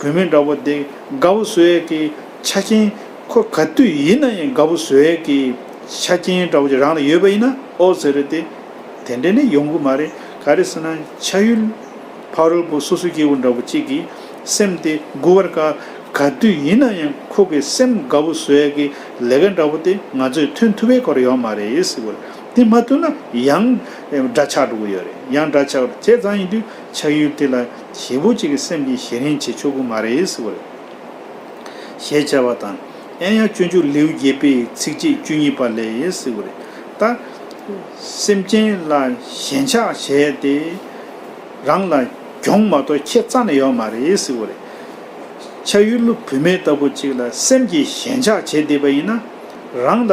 བུད་མེད་འདྲ་བོ་དེ་དགའ་བོ་བཟོ་ཡས་ཀྱི་ཆ་རྐྱེན། ཁོ་ག་དུས་ཡིན་ན་ཡང་དགའ་བོ་བཟོ་ཡས་ཀྱི་ཆ་རྐྱེན་འདྲ་བོ་ཅིག་རང་ལ་ཡོད་པ་ཡིན་ན་ཨོ་ཙི་རེད་དེ། དེ་འདྲ་ནི་ཡོང་གི་མ་རེད། ག་རེ་ཟེར་ན་ཆ་ཡུལ་ཕ་རོལ་པོ་སོ་སོའི་སྐྱེ་བོ་འདྲ་བོ་གཅིག་གི་སེམས་དེ་མགུ་བར་ག་ག་དུས་ཡིན་ན་ཡང་ཁོ་གི་སེམས་དགའ་བོ་བཟོ་ཡས་ཀྱི་ལས་ཀ་འདྲ་བོ་དེ་ང་ཚོས་ཐོན་ཐུབ་པའི་སྐོར་ཡོད་མ་རེད་ཟེར་བ་རེད། དེ་མ་ཐུབ་ན་ཡང་དགྲ་ཆགས་འགྲོ་གི་ཡོད་རེད། ཡང་དགྲ་ཆགས་བྱས་ཙང་ཡིན་དུས་ཆ་ཡུལ་དེ་ལ་ཞེ་པོ་གཅིག་གི་སེམས་ཀྱི་ཞེ་རན་བྱེད་ཆོག་གི་མ་རེད་ཟེར་བ་རེད། ཞེས་བྱ་བ་དང་། ཨེ་ཡང་སྤྱོད་འཇུག་ལེའུ་བརྒྱད་པའི་ཚིགས་བཅད་བཅུ་གཉིས་པ་ལས་ཟེར་བ་རེད། ད་སེམས་ཅན་ལ་ཞེན་ཆགས་བྱས་ཏེ་རང་ལ་གྱོང་མ་གཏོགས་ཁྱད་རྩ་ནས་ཡོད་མ་རེད་ཟེར་བ་རེད། ཆ་ཡུལ་བུད་མེད་ལྟ་བུ་ཅིག་ལ་སེམས་ཀྱི་ཞེན་ཆགས་བྱས་བསྡད་པ་ཡིན་ན། རང་ལ་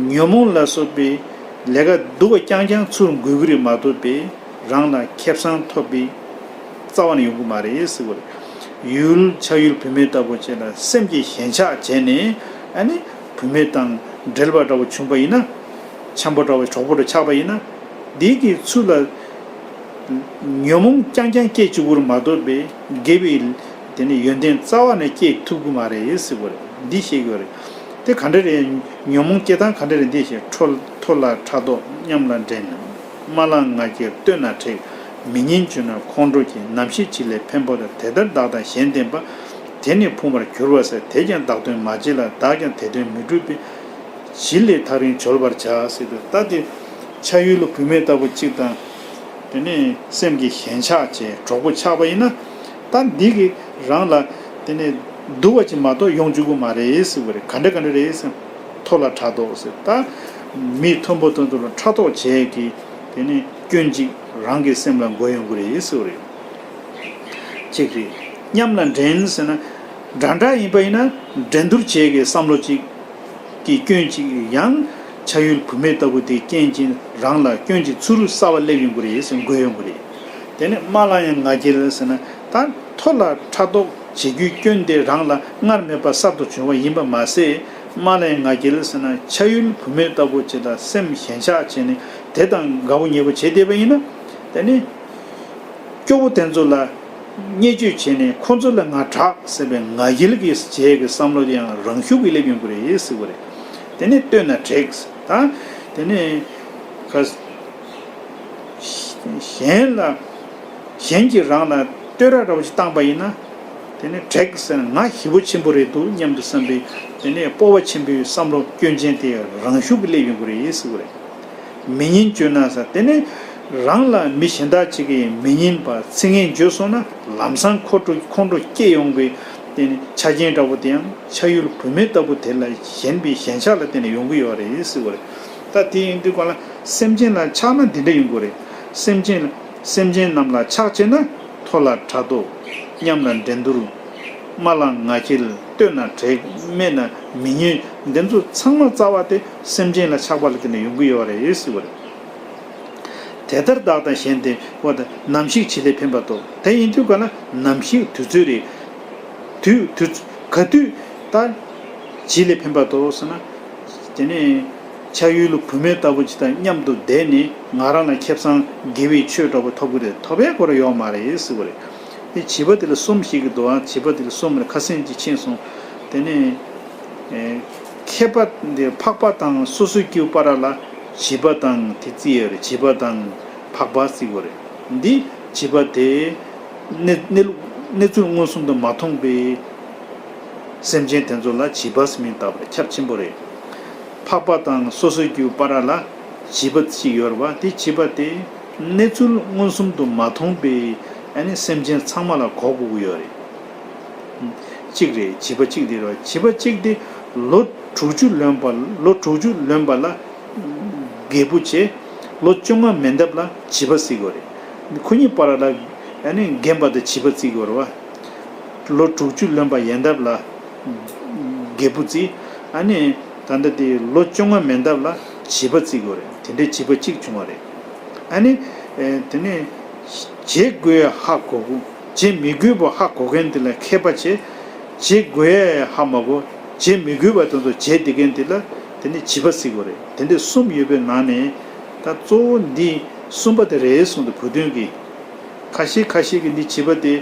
ཉོན་མོངས་ལ་སོགས་པའི་ལས་ཀ་སྡུག་པ་རྐྱང་རྐྱང་ཚུར་འགུལ་གི་རེད་མ་གཏོགས་པའི་རང་ལ་ཁེ་བཟང་ཐོབ་པའི་རྩ་བ་ནས་ཡོང་གི་མ་རེད་ཟེར་བ་རེད། ཡུལ་ཆ་ཡུལ་བུད་མེད་ལྟ་བུ་ཅིག་ལ་སེམས་ཀྱི་ཞེན་ཆགས་བྱས་ནས། ཨ་ནི་བུད་མེད་དང་འབྲེལ་བ་འདྲ་བོ་བྱུང་པ་ཡིན་ན། འཆམ་པོ་འདྲ་བོ་གྲོགས་པོ་འདྲ་ཆགས་པ་ཡིན་ན། འདི་གི་ཚུལ་ལ་ཉོན་མོངས་རྐྱང་རྐྱང་སྐྱེ་བཅུག་གི་རེད་མ་གཏོགས་པའི་དགེ་བའི་དེ་ནི་ཡོན་ཏན་རྩ་བ་ནས་སྐྱེ་ཐུབ་གི་མ་རེད་ཟེར་བ་རེད། འདི་བཤད་ཀྱི་ཡོད་རེད། དེ་ག་འདྲ་རེད། ཉོན་མོངས་སྐྱེ་སྟངས་ག་འདྲ་རེད། འདི་བཤད། མཐོ་མཐོ་ལ་ཕྲག་དོག་མཉམ་ལ་འགྲན། དམའ་ལ་ང་རྒྱལ་སྟོད་ན་དྲེགས། མི་སྙན་བརྗོད་ན་ཁོང་ཁྲོ་སྐྱེ། ནམ་ཞིག་བྱི་ལས་ཕན་པ་དང་། དེ་ལྟར་བདག་དང་གཞན་བསྟེན་པ། དེ་ནི་ཕུང་བར་གྱུར་པ་ཟད། དེས་ཀྱང་བདག་དོན་མ་བྱས་ལ། བདག་ཀྱང་དེ་དོན་མི་འགྲུབ་པས། བྱི་ལས་ཐག་རིང་བྱོལ་བར་བྱ་ཟེར་དུས། ད་དེ་ཆ་ཡུལ་བུད་མེད་ལྟ་བུ་གཅིག་དང་། དེ་ནས་སེམས་ཀྱི་ཞེན་ཆགས་བྱས་གྲོགས་པོ་ཆགས་པ་ཡིན་ན། ད་འདི་གིས་རང་ལ་དེ་ནས་སྡུག་པ་ཅིག་མ་གཏོགས་ཡོང་བཅུག་གི་མ་རེད་ཟེར་བ་རེད། ག་འདྲ་ག་འདྲ་རེད་ཟེར། མཐོ་ལ་ཕྲག་དོག་ཟེར། ད་མི་མཐོན་པོ་དེ་ཚོ་ལ་ཕྲག་དོག་བྱས་ཀྱི་དེ་ནས་སྐྱོན་ཅིག་རང་གི་སེམས་ལ་འགོས་ཡོང་གི་རེད་ཟེར་བ་རེད། གཅིག་རེད། མཉམ་ལ་འགྲན་ཟེར་ན། འདྲ་འདྲ་ཡིན་པ་ཡིན་ན་འགྲན་བསྡུར་བྱེད་ཀྱི་བསམ་བློ་གཅིག་གི་སྐྱོན་གཅིག་ཡང་ཆ་ཡུལ་བུད་མེད་ལྟ་བུ་དེའི་རྐྱེན་གྱིས་རང་ལ་སྐྱོན་གཅིག་ཚུར་གསར་པ་སླེབས་ཡོང་གི་རེད་ཟེར། འགོས་ཡོང་གི་རེད། དེ་ནས་དམའ་ལ་ཡང་ང་རྒྱལ་ཟེར་ན། ད་མཐོ་ལ་ཕྲག་དོག་བྱེད་རྒྱུའི་སྐྱོན་དེ་རང་ལ་སྔར་མེད་པ་གསར་དུ་བྱུང་བ་ཡིན་པ་མ་ཟད། དམའ་ལ་ཡང་ང་རྒྱལ་ཟེར་ན་ཆ་ཡུལ་བུད་མེད་ལྟ་བུ་ཅིག་ལ་སེམས་ཞེན་ཆགས་བྱས་ནས་དེ་དང་དགའ་པོ་ཉེ་པོ་བྱེད་བསྡད་པ་ཡིན་ན། དེ་ནི། སྐྱོ་བོ་དེ་ཚོ་ལ་བརྙས་བཅོས་བྱས་ནས་ཁོ་ཚོ་ལས་ང་དྲག་ཟེར་བའི་ང་རྒྱལ་གྱི་བྱས་ཀྱི་བསམ་བློ་དེ་ཡང་རང་ཤུགས་ཀྱིས་སླེབས་ཡོང་གི་རེད་ཟེར་བ་རེད། དེ་ནས་སྟོད་ན་དྲེགས། ད་དེ་ནས་ག་གཞན་ལ་གཞན་གྱིས་རང་ལ་བསྟོད་ར་འདྲ་བོ་ཞིག་བཏང་པ་ཡིན་ན། དེ་ནས་དྲེགས་ཟེར་ན་ང་ཞེ་པོ་ཆེན་པོ་རེད་འདུག་སྙམ་དུ་བསམ་པའི་དེ་ནས་སྤོབས་པ་ཆེན་པོའི་བསམ་བློ་སྐྱོན་ཅན་དེ་རང་ཤུགས་ཀྱིས་སླེབས་ཡོང་གི་རེད་ཟེར་བ་རེད། མི་སྙན་བརྗོད་ན་ཟེར། དེ་ནི་རང་ལ་མི་གཞན་དག་ཅིག་གིས་མི་སྙན་པ་ཚིག་ངན་བརྗོད་སོང་ན་ལམ་སང་ཁོ་ཁྲོ་ཁོང་ཁྲོ་སྐྱེ་ཡོང་གི། དེ་ནི་ཆ་རྐྱེན་འདྲ་བོ་དེ་ཡང་ཆ་ཡུལ་བུད་མེད་ལྟ་བུ་དེ་ལ་ཞེན་པའི་ཞེན་ཆགས་ལ་བརྟེན་ནས་ཡོང་གི་ཡོད་རེད་ཟེར་བ་རེད། ད་དེ་ཡིན་དུས་གང་ལ་སེམས་ཅན་ལ་ཆགས་ན་འདི་འདྲ་ཡོང་གི་རེད། སེམས་ཅན་ལ་སེམས་ཅན་རྣམས་ལ་ཆགས་བྱས་ན། མཐོ་ལ་ཕྲག་དོག་མཉམ་ལ་འགྲན་བསྡུར། དམའ་ལ་ང་རྒྱལ། སྟོད་ན་དྲེགས། དམའ་ན་མི་སྙན། འདི་ཚོ་ཚང་མ་རྩ་བ་དེ་སེམས་ཅན་ལ་ཆགས་པ་ལ་བརྟེན་ནས་ཡོང་གི་ཡོད་རེད་ཟེར་བ་རེད། དེ་ལྟར་བདག་དང་གཞན་བསྟེན་པ་དང་། ནམ་ཞིག་བྱི་ལས་ཕན་པ་ཐོབ། དེ་ཡིན་དུས་གང་ལ་ནམ་ཞིག་དུས་ཚོད་རེད། དུས་དུས་ག་དུས་ད་བྱི་ལས་ཕན་པ་ཐོབ་ཟེར་ན། དེ་ནས་ཆ་ཡུལ་བུད་མེད་ལྟ་བུ་ཅིག་དང་མཉམ་དུ་བསྡད་ནས་ང་རང་ལ་ཁེ་བཟང་དགེ་བའི་ཆོས་འདྲ་བོ་ཐོབ་ཀྱི་རེད། ཐོབ་པའི་སྐོར་ཡོད་མ་རེད་ཟེར་བ་རེད། དེ་བྱིས་པ་དེ་ལ་གསུམ་ཞིག་གི་འདུག་ཨ། བྱིས་པ་དེ་ལ་གསུམ་རེད། ཁ་སེང་གཅིག་ཕྱིན་སོང་། དེ་ནས་ཨེ་མཁས་པ་འདི་འཕགས་པ་དང་སོ་སོའི་སྐྱེ་བོའི་བར་ལ་བྱིས་པ་དང་དེ་བརྩི་ཡོད་རེད། བྱིས་པ་དང་འཕགས་པ་བརྩི་དགོས་རེད། འདི་བྱིས་པ་དེ་གནས་གནས་ལུགས་གནས་ཚུལ་མངོན་སུམ་དུ་མ་མཐོང་པའི་སེམས་ཅན་དེ་ཚོ་ལ་བྱིས་པ་ཟེར་མིང་བཏགས་པ་རེད། ཁྱབ་ཆེན་པོ་རེད། འཕགས་པ་དང་སོ་སོའི་སྐྱེ་བོའི་བར་ལ་བྱིས་པ་ཅིག་ཡོད་རེད་བ། དེ་བྱིས་པ་དེ་གནས་ཚུལ་མངོན་སུམ་དུ་མ་མཐོང་པའི་ཨ་ནི་སེམས་ཅན་ཚང་མ་ལ་གོ་དགོས་ཀྱི་ཡོད་རེད། གཅིག་རེད། བྱིས་པ་གཅིག་དེ་རེད་བ། བྱིས་པ་གཅིག་དེ་ལོ་དྲུག་ཅུ་ལོན་པ། ལོ་དྲུག་ཅུ་ལོན་པ་ལ་རྒད་པོ་བྱས། ལོ་བཅོ་ལྔ་མན་འདབ་ལ་བྱིས་པ་ཟེར་གྱི་ཡོད་རེད། ཁོ་གཉིས་བར་ལ་ཨ་ནི་རྒན་པ་དང་བྱིས་པ་བརྩི་གྱི་ཡོད་རེད་བ། ལོ་དྲུག་ཅུ་ལོན་པ་ཡན་འདབ་ལ་རྒད་པོ་བརྩི། ཨ་ནི་ད་ལྟ་དེ་ལོ་བཅོ་ལྔ་མན་འདབ་ལ་བྱིས་པ་བརྩི་གྱི་ཡོད་རེད། དེ་འདྲའི་བྱིས་པ་གཅིག་བྱུང་བ་རེད། ཨ་ནི་ཨེ་དེ་ནས་བྱེད་དགོས་ཡ་ཧ་གོ་གོ། བྱེད་མི་དགོས་པ་ཧ་གོ་མཁན་དེ་ལ་མཁས་པ་བྱས། བྱེད་དགོས་ཡ་ཧ་མ་གོ། བྱེད་མི་དགོས་པ་དེ་ཚོ་བྱས་བསྡད་མཁན་དེ་ལ་དེ་ནི་བྱིས་པ་ཟེར་དགོས་རེད། དེ་འདྲའི་གསུམ་ཡོད་པའི་ནང་ནས་ད་གཙོ་བོ་འདི་གསུམ་པ་དེ་རེད་གསུངས་འདུག་བུ་སྟོན་གྱིས། ཁ་ཤས་ཁ་ཤས་ཀྱིས་འདི་བྱིས་པ་དེ་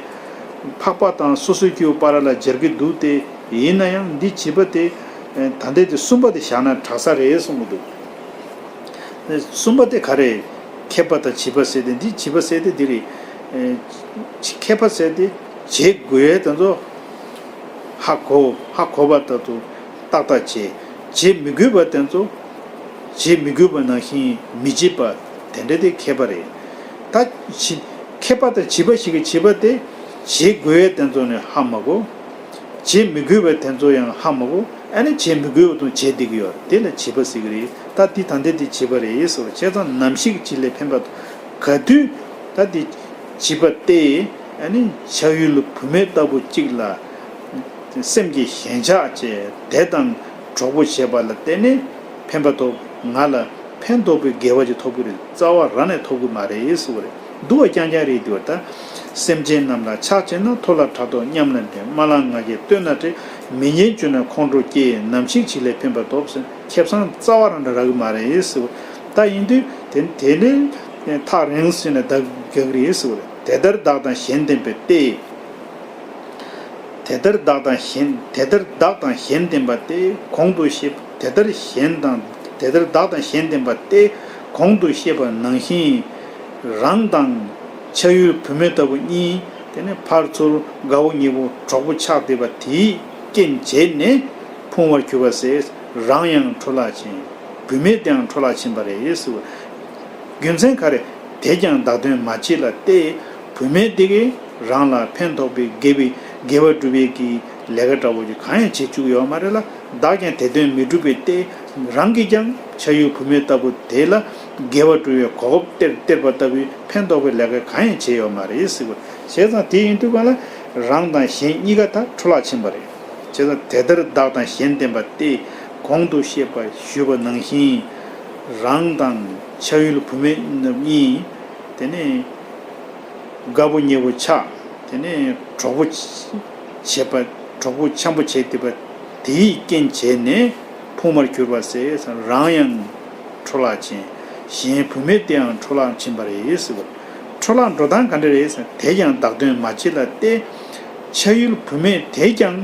འཕགས་པ་དང་སོ་སོའི་སྐྱེ་བོའི་བར་ལ་སྦྱར་གྱི་འདུག་སྟེ། ཡིན་ན་ཡང་འདི་བྱིས་པ་དེ་ད་ལྟའི་དེ་གསུམ་པ་དེ་བཞག་ན་དྲག་ས་རེད་གསུང་གི་འདུག་གསུམ་པ་དེ་ག་རེ། མཁས་པ་དང་བྱིས་པ་ཟེར་ཏེ། འདི་བྱིས་པ་ཟེར་ཏེ་འདི་རེད། ཨེ། མཁས་པ་ཟེར་ཏེ་བྱེད་དགོས་ཡས་དེ་ཚོ་ཧ་གོ། ཧ་གོ་བ་ལྟར་དུ་ཏག་ཏག་བྱེད། བྱེད་མི་དགོས་པ་དེ་ཚོ་བྱེད་མི་དགོས་པ་ནང་བཞིན་མི་བྱེད་པ། དེ་འདྲ་དེ་མཁས་པ་རེད། ད་བྱི། མཁས་པ་དང་བྱིས་པ་ཞིག་གིས་བྱིས་པ་དེ་བྱེད་དགོས་ཡས་དེ་ཚོ་ནི་ཧ་མ་གོ། བྱེད་མི་དགོས་པའི་དོན་ཚོ་ཡང་ཧ་མ་གོ། ཨ་ནི་བྱེད་མི་དགོས་པ་དང་བྱེད་བསྡད་ཀྱི་ཡོད་རེད། དེ་ལ་བྱིས་པ་ཟེར་གྱི་རེད། ད་འདི་ད་ལྟའི་དེ་བྱིས་པ་རེད་ཟེར་བ། བྱས་ཙང་ནམ་ཞིག་བྱིས་ལས་ཕན་པ་དང་། ག་དུས་ད་འདི་བྱིས་པ་སྟེ། ཨ་ནི་ཆ་ཡུལ་བུད་མེད་ལྟ་བུ་གཅིག་ལ་སེམས་ཀྱི་ཞེན་ཆགས་བྱས། དེ་དང་གྲོགས་པོ་བྱས་པ་ལ་བརྟེན་ནས་ཕན་པ་ཐོབ། ང་ལ་ཕན་ཐོགས་པའི་དགེ་བ་ཅིག་ཐོབ་ཀྱི་རེད། རྩ་བ་རང་ནས་ཐོབ་ཀྱི་མ་རེད་ཟེར་བ་རེད། སྡུག་པ་རྐྱང་རྐྱང་རེད་འདུག་བ། ད་སེམས་ཅན་རྣམས་ལ་ཆགས་བྱས་ན། མཐོ་ལ་ཕྲག་དོག་མཉམ་ལ་འགྲན། དམའ་ལ་ང་རྒྱལ་སྟོད་ན་བྲེལ། མི་ཉན་གྱུར་ན་ཁོང་ཁྲོ་སྐྱེ། ནམ་ཞིག་བྱིས་ལས་ཕན་པ་ཐོབ་ཟེར། ཁེ་བཟང་རྩ་བ་རང་འདྲ་རག་གི་མ་རེད་ཟེར་བ། ད་ཡིན་དུས་དེ་དེ་ནས་ཐག་རིང་ཟེར་ན་ད་རྒྱག་གི་རེད་ཟེར་བ་རེད། དེ་ལྟར་བདག་དང་གཞན་བསྟེན་པའི་སྟེ། དེ་ལྟར་བདག་དང་གཞན། དེ་ལྟར་བདག་དང་གཞན་བསྟེན་པ་སྟེ། གོང་དུ་བཤད། དེ་ལྟར་གཞན་དང་། དེ་ལྟར་བདག་དང་གཞན་བསྟེན་པ་སྟེ། གོང་དུ་བཤད་པ་ནང་བཞིན་རང་དང་ཆ་ཡུལ་བུད་མེད་ལྟ་བུ་གཉིས། དེ་ནས་ཕར་ཚུར་དགའ་བོ་ཉེ་བོ་གྲོགས་པོ་ཆགས་བསྡད་པ་དེའི་རྐྱེན་བྱས་ནས་ཕུང་བར་གྱུར་པ་ཟེར། རང་ཡང་འཕྲོ་བརླག་ཕྱིན། བུད་མེད་དེའང་འཕྲོ་བརླག་ཕྱིན་པ་རེད་ཟེར། རྒྱུ་མཚན་ག་རེ། དེས་ཀྱང་བདག་དོན་མ་བྱས་ལ་སྟེ། བུད་མེད་དེ་གིས་རང་ལ་ཕན་ཐོགས་པའི་དགེ་བའི་དགེ་བ་སྒྲུབ་པའི་གི་ལས་ཀ་འདྲ་བོ་ཅིག་གང་ཡང་བྱེད་བཅུག་ཡོད་མ་རེད་ལ། བདག་ཀྱང་དེ་དོན་མི་འགྲུབ་པའི་སྟེ། རང་གིས་ཀྱང་ཆ་ཡུལ་བུད་མེད་ལྟ་བུ་དེ་ལ་དགེ་བ་སྒྲུབ་པའི་གོ་སྐབས་སྟེར་སྟེར་བ་ལྟ་བུའི་ཕན་ཐོགས་པའི་ལས་ཀ་གང་ཡང་བྱས་ཡོད་མ་རེད་ཟེར་བ། བྱས་ཙང་དེ་ཡིན་དུས་གང་ལ་རང་དང་གཞན་གཉིས་ཀ་ད་འཕྲོ་བརླག་ཕྱིན་པ་རེད། བྱས་ཙང་དེ་ལྟར་བདག་དང་གཞན་བསྟེན་པ་སྟེ། གོང་དུ་བཤད་པ་ཞུས་པ་ནང་བཞིན་རང་དང་ཆ་ཡུལ་བུད་མེད་རྣམ་གཉིས། དེ་ནས་དགའ་བོ་ཉེ་བོ་ཆགས། དེ་ནས་གྲོགས་པོ་བྱེད་པ། གྲོགས་པོ་འཆམ་པོ་བྱས་བསྡད་པ་དེའི་རྐྱེན་བྱས་ནས་ཕུང་བར་གྱུར་པ་ཟེར། རང་ཡང་འཕྲོ་བརླག་ཕྱིན། གཞན་བུད་མེད་དེའང་འཕྲོ་བརླག་ཕྱིན་པ་རེད་ཟེར་བ། འཕྲོ་བརླག་འགྲོ་སྟངས་ག་འདྲ་རེད་ཟེར། དེས་ཀྱང་བདག་དོན་མ་བྱས་ལ་སྟེ། ཆ་ཡུལ་བུད་མེད་དེས་ཀྱང་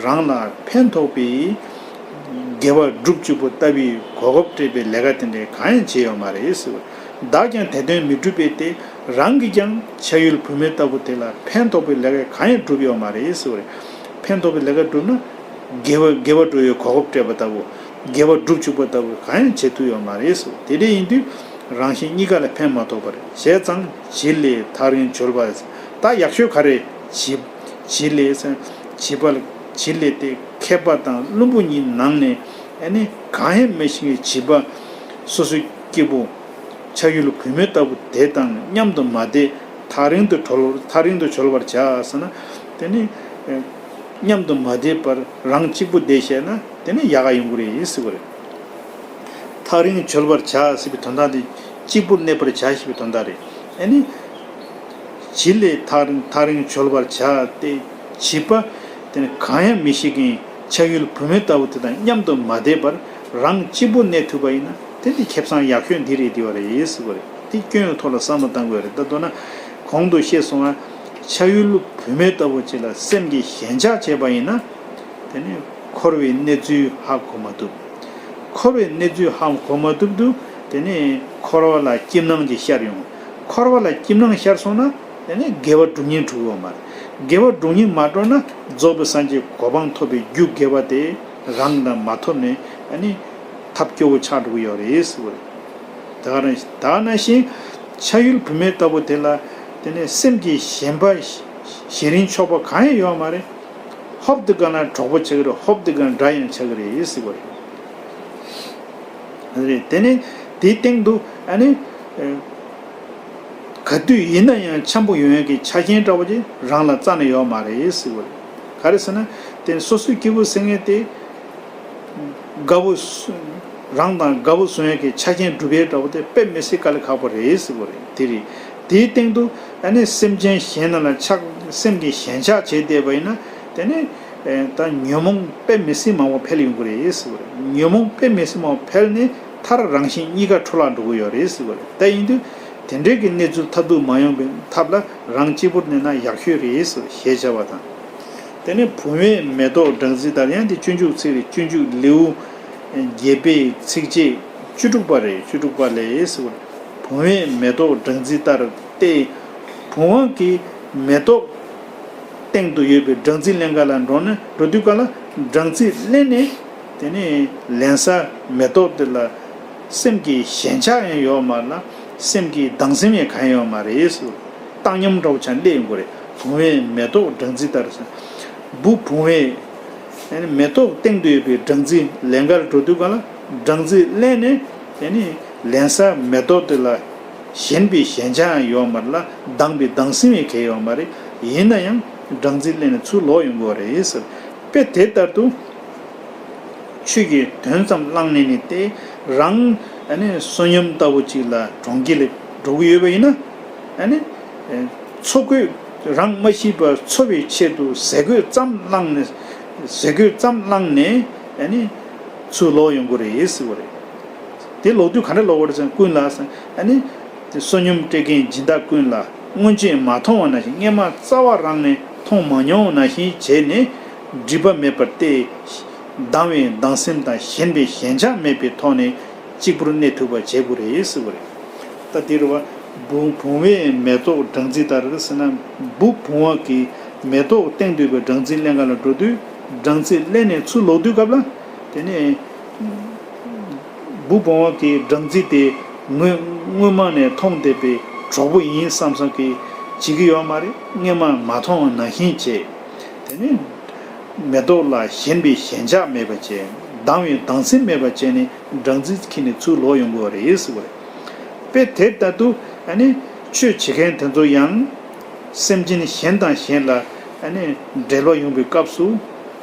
རང་ལ་ཕན་ཐོགས་པའི་དགེ་བ་སྒྲུབ་བཅུག་པ་ལྟ་བུའི་གོ་སྐབས་སྤྲད་པའི་ལས་ཀ་དེ་འདྲ་གང་ཡང་བྱས་ཡོད་མ་རེད་ཟེར་བ། བདག་ཀྱང་དེ་དོན་མི་འགྲུབ་པས་ཏེ། རང་གིས་ཀྱང་ཆ་ཡུལ་བུད་མེད་ལྟ་བུ་དེ་ལ་ཕན་ཐོགས་པའི་ལས་ཀ་གང་ཡང་བསྒྲུབས་ཡོད་མ་རེད་ཟེར་བ་རེད། ཕན་ཐོགས་པའི་ལས་ཀ་བསྒྲུབས་ན། དགེ་བ་དགེ་བ་སྒྲུབ་པའི་གོ་སྐབས་སྤྲད་པ་ལྟ་བུ། དགེ་བ་སྒྲུབ་བཅུག་པ་ལྟ་བུ་གང་ཡང་བྱེད་ཐུབ་ཡོད་མ་རེད་ཟེར་བ། དེ་འདྲ་ཡིན་དུས་རང་གཞན་གཉིས་ཀ་ལ་ཕན་མ་ཐོགས་པར། བྱས་ཙང་བྱིས་ལས་ཐག་རིང་བྱོལ་བ། ད་ཡག་ཤོས་ག་རེ། བྱིས་བྱིས་ལས་བྱིས་པ་ལ། བྱིས་ལས་ཏེ་མཁས་པ་དང་བླུན་པོ་གཉིས་ནང་ནས་ཨ་ནི་གང་ཡང་མི་ཤེས་པའི་བྱིས་པ། སོ་སོའི་སྐྱེ་བོ་ཆ་ཡུལ་བུད་མེད་ལྟ་བུ་དེ་དང་མཉམ་དུ་མ་བསྡད། ཐག་རིང་དུ་གྲོལ། ཐག་རིང་དུ་གྲོལ་བར་བྱ་ཟེར་ན། དེ་ནི་མཉམ་དུ་མ་བསྡད་པར་རང་གཅིག་པུ་བསྡད་བྱས་ན་དེ་ནི་ཡག་ག་ཡོང་གི་རེད་ཟེར་བ་རེད། ཐག་རིང་གྲོལ་བར་བྱ་ཟེར་བའི་དོན་དག་དེ་གཅིག་པུར་གནས་པར་བྱ་ཞེས་པའི་དོན་དག་རེད། ཨ་ནི། བྱིས་ལས་ཐག་རིང་ཐག་རིང་གྲོལ་བར་བྱ་སྟེ། བྱིས་པ་དེ་ནི་གང་ཡང་མི་ཤེས་མཁན་ཆ་ཡུལ་བུད་མེད་ལྟ་བུ་དེ་དང་མཉམ་དུ་མ་བསྡད་པར་རང་གཅིག་པུ་གནས་ཐུབ་པ་ཡིན་ན། དེ་དེ་ཁེ་བཟང་ཡག་ཤོས་འདི་རེད། འདི་བ་རེད་ཟེར་བ་རེད། དེ་སྐྱོན་ཡོད་ཐོག་ལ་བསམ་བློ་བཏང་དགོས་རེད། ད་མདོར་ན་གོང་དུ་བཤད་སོང་བ། ཆ་ཡུལ་བུད་མེད་ལྟ་བུ་ཅིག་ལ་སེམས་ཀྱི་ཞེན་ཆགས་བྱས་པ་ཡིན་ན། དེ་ནས་འཁོར་བའི་གནས་ཚུལ་ཧ་གོ་མ་ཐུབ། འཁོར་བའི་གནས་ཚུལ་ཧ་གོ་མ་ཐུབ་དུས་དེ་ནས་འཁོར་བ་ལ་སྐྱིད་སྣང་ཅིག་ཤར་ཡོང་། འཁོར་བ་ལ་སྐྱིད་སྣང་ཤར་སོང་ན་དེ་ནས་དགེ་བ་སྒྲུབ་སྙིང་འདོད་ཀྱི་ཡོད་མ་རེད། དགེ་བ་སྒྲུབ་སྙིང་མ་འདོད་ན་རྫོགས་པའི་སངས་རྒྱས་གོ་འཕང་ཐོབ་པའི་རྒྱུ་དགེ་བ་དེ་རང་དང་མ་ཐོབ་ནས་ཨ་ནི་ཐབས་སྐྱོ་བོ་ཆགས་འགྲོ་གི་ཡོད་རེད་ཟེར་བ་རེད། ད་ག་རང་ད་ག་ནང་བཞིན་ཆ་ཡུལ་བུད་མེད་ལྟ་བུ་དེ་ལ་དེ་ནས་སེམས་ཀྱི་ཞེན་པ་ཞེ་རིང་ཆོག་པ་གང་ཡང་ཡོད་མ་རེད། ཧོབ་སྟེ་ག་ན་གྲོགས་པོ་ཆགས་ཀྱི་རེད། ཧོབ་སྟེ་ག་ན་དགྲ་ཡང་ཆགས་ཀྱི་རེད་ཟེར་བ་རེད། རེད། དེ་ནས་དེའི་སྟེང་དུ་ཨ་ནི་ཨ་ག་དུས་ཡིན་ན་ཡང་འཆམ་པོ་ཡོང་ཡག་གི་ཆ་རྐྱེན་འདྲ་བོ་ཅིག་རང་ལ་རྩ་ནས་ཡོད་མ་རེད་ཟེར་བ་རེད། ག་རེ་ཟེར་ན་དེ་སོ་སོའི་སྐྱིད་པོ་ཟེར་མཁན་དེ་དགའ་བོ་རང་དང་དགའ་བོ་བཟོ་ཡག་གི་ཆ་རྐྱེན་སྒྲུབ་ཡག་འདྲ་བོ་དེ་དཔེ་མི་སྲིད་དཀའ་ལས་ཁག་པོ་རེད་ཟེར་བ་རེད། དེ་རེད། དེའི་སྟེང་དུ་ཨ་ནི་སེམས་ཅན་གཞན་རྣམས་ལ་ཆགས་སེམས་ཀྱི་ཞེན་ཆགས་བྱས་བསྡད་པ་ཡིན་ན་དེ་ནི་ཨེ་ད་ཉོན་མོངས་དཔེ་མི་སྲིད་མང་པོ་འཕེལ་ཡོང་གི་རེད་ཟེར་བ་རེད། ཉོན་མོངས་དཔེ་མི་སྲིད་མང་པོ་འཕེལ་ནས་མཐར་རང་གཞན་གཉིས་ཀ་འཕྲོ་བརླག་འགྲོ་གི་ཡོད་རེད་ཟེར་བ་རེད། ད་ཡིན་དུས་དེ་འདྲའི་གི་གནས་ཚུལ་མཐར་ཐུག་མ་ཡོང་པའི་ཐབས་ལ་རང་གཅིག་པུར་གནས་ན་ཡག་ཤོས་རེད་ཟེར་ཞེས་བྱ་བ་དང་། དེ་ནས་བུང་བས་མེ་ཏོག་སྦྲང་རྩི་ལྟར། ཡང་དེ་སྤྱོད་འཇུག་ཚིག་རེད། སྤྱོད་འཇུག་ལེའུ་བརྒྱད་པའི་ཚིགས་བཅད་བཅུ་དྲུག་པ་རེད། བཅུ་དྲུག་པ་ལས་ཟེར་བ་རེད། བུང་བས་མེ་ཏོག་སྦྲང་རྩི་ལྟར་ཏེ། བུང་བ་གིས་མེ་ཏོག་སྟེང་དུ་ཡོད་པའི་སྦྲང་རྩི་ལེན་ག་ལ་འགྲོ་ནས་འགྲོ་དུས་ག་ལ་སྦྲང་རྩི་ལེན་ནས་དེ་ནས་ལེན་ས་མེ་ཏོག་དེ་ལ་སེམས་ཀྱི་ཞེན་ཆགས་ཡང་ཡོད་མ་རེད་ལ། སེམས་ཀྱི་སྡང་སེམས་ཡང་གང་ཡང་ཡོད་མ་རེད་ཟེར། བཏང་སྙོམས་འདྲ་བོ་ཆགས་སླེབས་ཡོང་གི་རེད། བུང་བས་མེ་ཏོག་སྦྲང་རྩི་ལྟར་ཟེར། བུ་བུང་བས་མེ་ཏོག་སྟེང་དུ་ཡོད་པའི་སྦྲང་རྩི་ལེན་ག་ལ་འགྲོ་དུས་ག་ལ་སྦྲང་རྩི་ལེན་ནས་དེ་ནས་ལེན་ས་མེ་ཏོག་དེ་ལ་ཞེན་པའི་ཞེན་ཆགས་ཡང་ཡོད་མ་རེད་ལ། སྡང་བའི་སྡང་སེམས་ཡང་གང་ཡང་ཡོད་མ་རེད། ཡིན་ན་ཡང་སྦྲང་རྩི་ལེན་ནས་ཚུར་ལོག་ཡོང་གི་རེད་ཟེར། དཔེ་དེ་ལྟར་དུ་ཆོས་ཀྱི་དོན་ཙམ་བླངས་ནས་ནི་སྟེ། རང་ཨ་ནི་བསོད་སྙོམས་ལྟ་བུ་ཅིག་ལ་གྲོང་ཁྱེར་ལ་འགྲོ་གི་ཡོད་པ་ཡིན་ན། ཨ་ནི་འཚོ་གོས་རང་མ་ཤི་བར་འཚོ་བའི་ཆེད་དུ་ཟས་གོས་ཙམ་བླངས་ནས་ཟས་གོས་ཙམ་བླངས་ནས་ཨ་ནི་ཚུར་ལོག་ཡོང་གི་རེད་ཟེར་བ་རེད། དེ་ལོག་དུས་ག་འདྲ་ལོག་པ་རེད་ཟེར་ན། ཀུན་ལ་ཟེར་ཨ་ནི། དེ་བསོད་སྙོམས་སྤྲད་མཁན་སྦྱིན་བདག་ཀུན་ལ་སྔོན་ཆད་མ་མཐོང་བ་ནང་བཞིན། སྔས་མ་རྩ་བ་རང་ནས་མཐོང་མ་མྱོང་བ་ནང་བཞིན་བྱས་ནས་སྒྲིབ་པ་མེད་པར་ཏེ། སྡང་བའི་སྡང་སེམས་དང་ཞེན་པའི་ཞེན་ཆགས་མེད་པའི་ཐོག་ནས་གཅིག་པུར་གནས་ཐུབ་པ་བྱེད་དགོས་རེད་ཟེར་བ་རེད། ད་དེ་རུ་བ་བུང་བུང་བས་མེ་ཏོག་སྦྲང་རྩི་ལྟར་ཟེར་ན། བུ་བུང་བ་གིས་མེ་ཏོག་སྟེང་དུ་ཡོད་པའི་སྦྲང་རྩི་ལེན་ག་ལ་འགྲོ་དུས་སྦྲང་རྩི་ལེན་ནས་ཚུར་ལོག་དུས་སྐབས་ལ་དེ་ནས། བུ་བུང་བ་གིས་སྦྲང་རྩི་དེ་སྔོན་སྔོན་མ་ནས་མཐོང་བསྡད་པའི་གྲོགས་པོ་ཡིན་བསམ་བསམ་གྱིས་བྱེད་ཀྱི་ཡོད་མ་རེད། སྔས་མ་མ་མཐོང་བ་ནང་བཞིན་བྱས། དེ་ནས་མེ་ཏོག་ལ་ཞེན་པའི་ཞེན་ཆགས་མེད་པ་བྱས། སྡང་བའི་སྡང་སེམས་མེད་པ་བྱས་ནས་སྦྲང་རྩི་ཁྱེར་ནས་ཚུར་ལོག་ཡོང་དགོས་པ་རེད་ཟེར་བ་རེད། དཔེ་དེ་ལྟར་དུ་ཨ་ནི་ཆོས་བྱེད་མཁན་དེ་ཚོ་ཡང་། སེམས་ཅན་གཞན་དང་གཞན་ལ་ཨ་ནི་འབྲེལ་བ་ཡོང་བའི་སྐབས་སུ།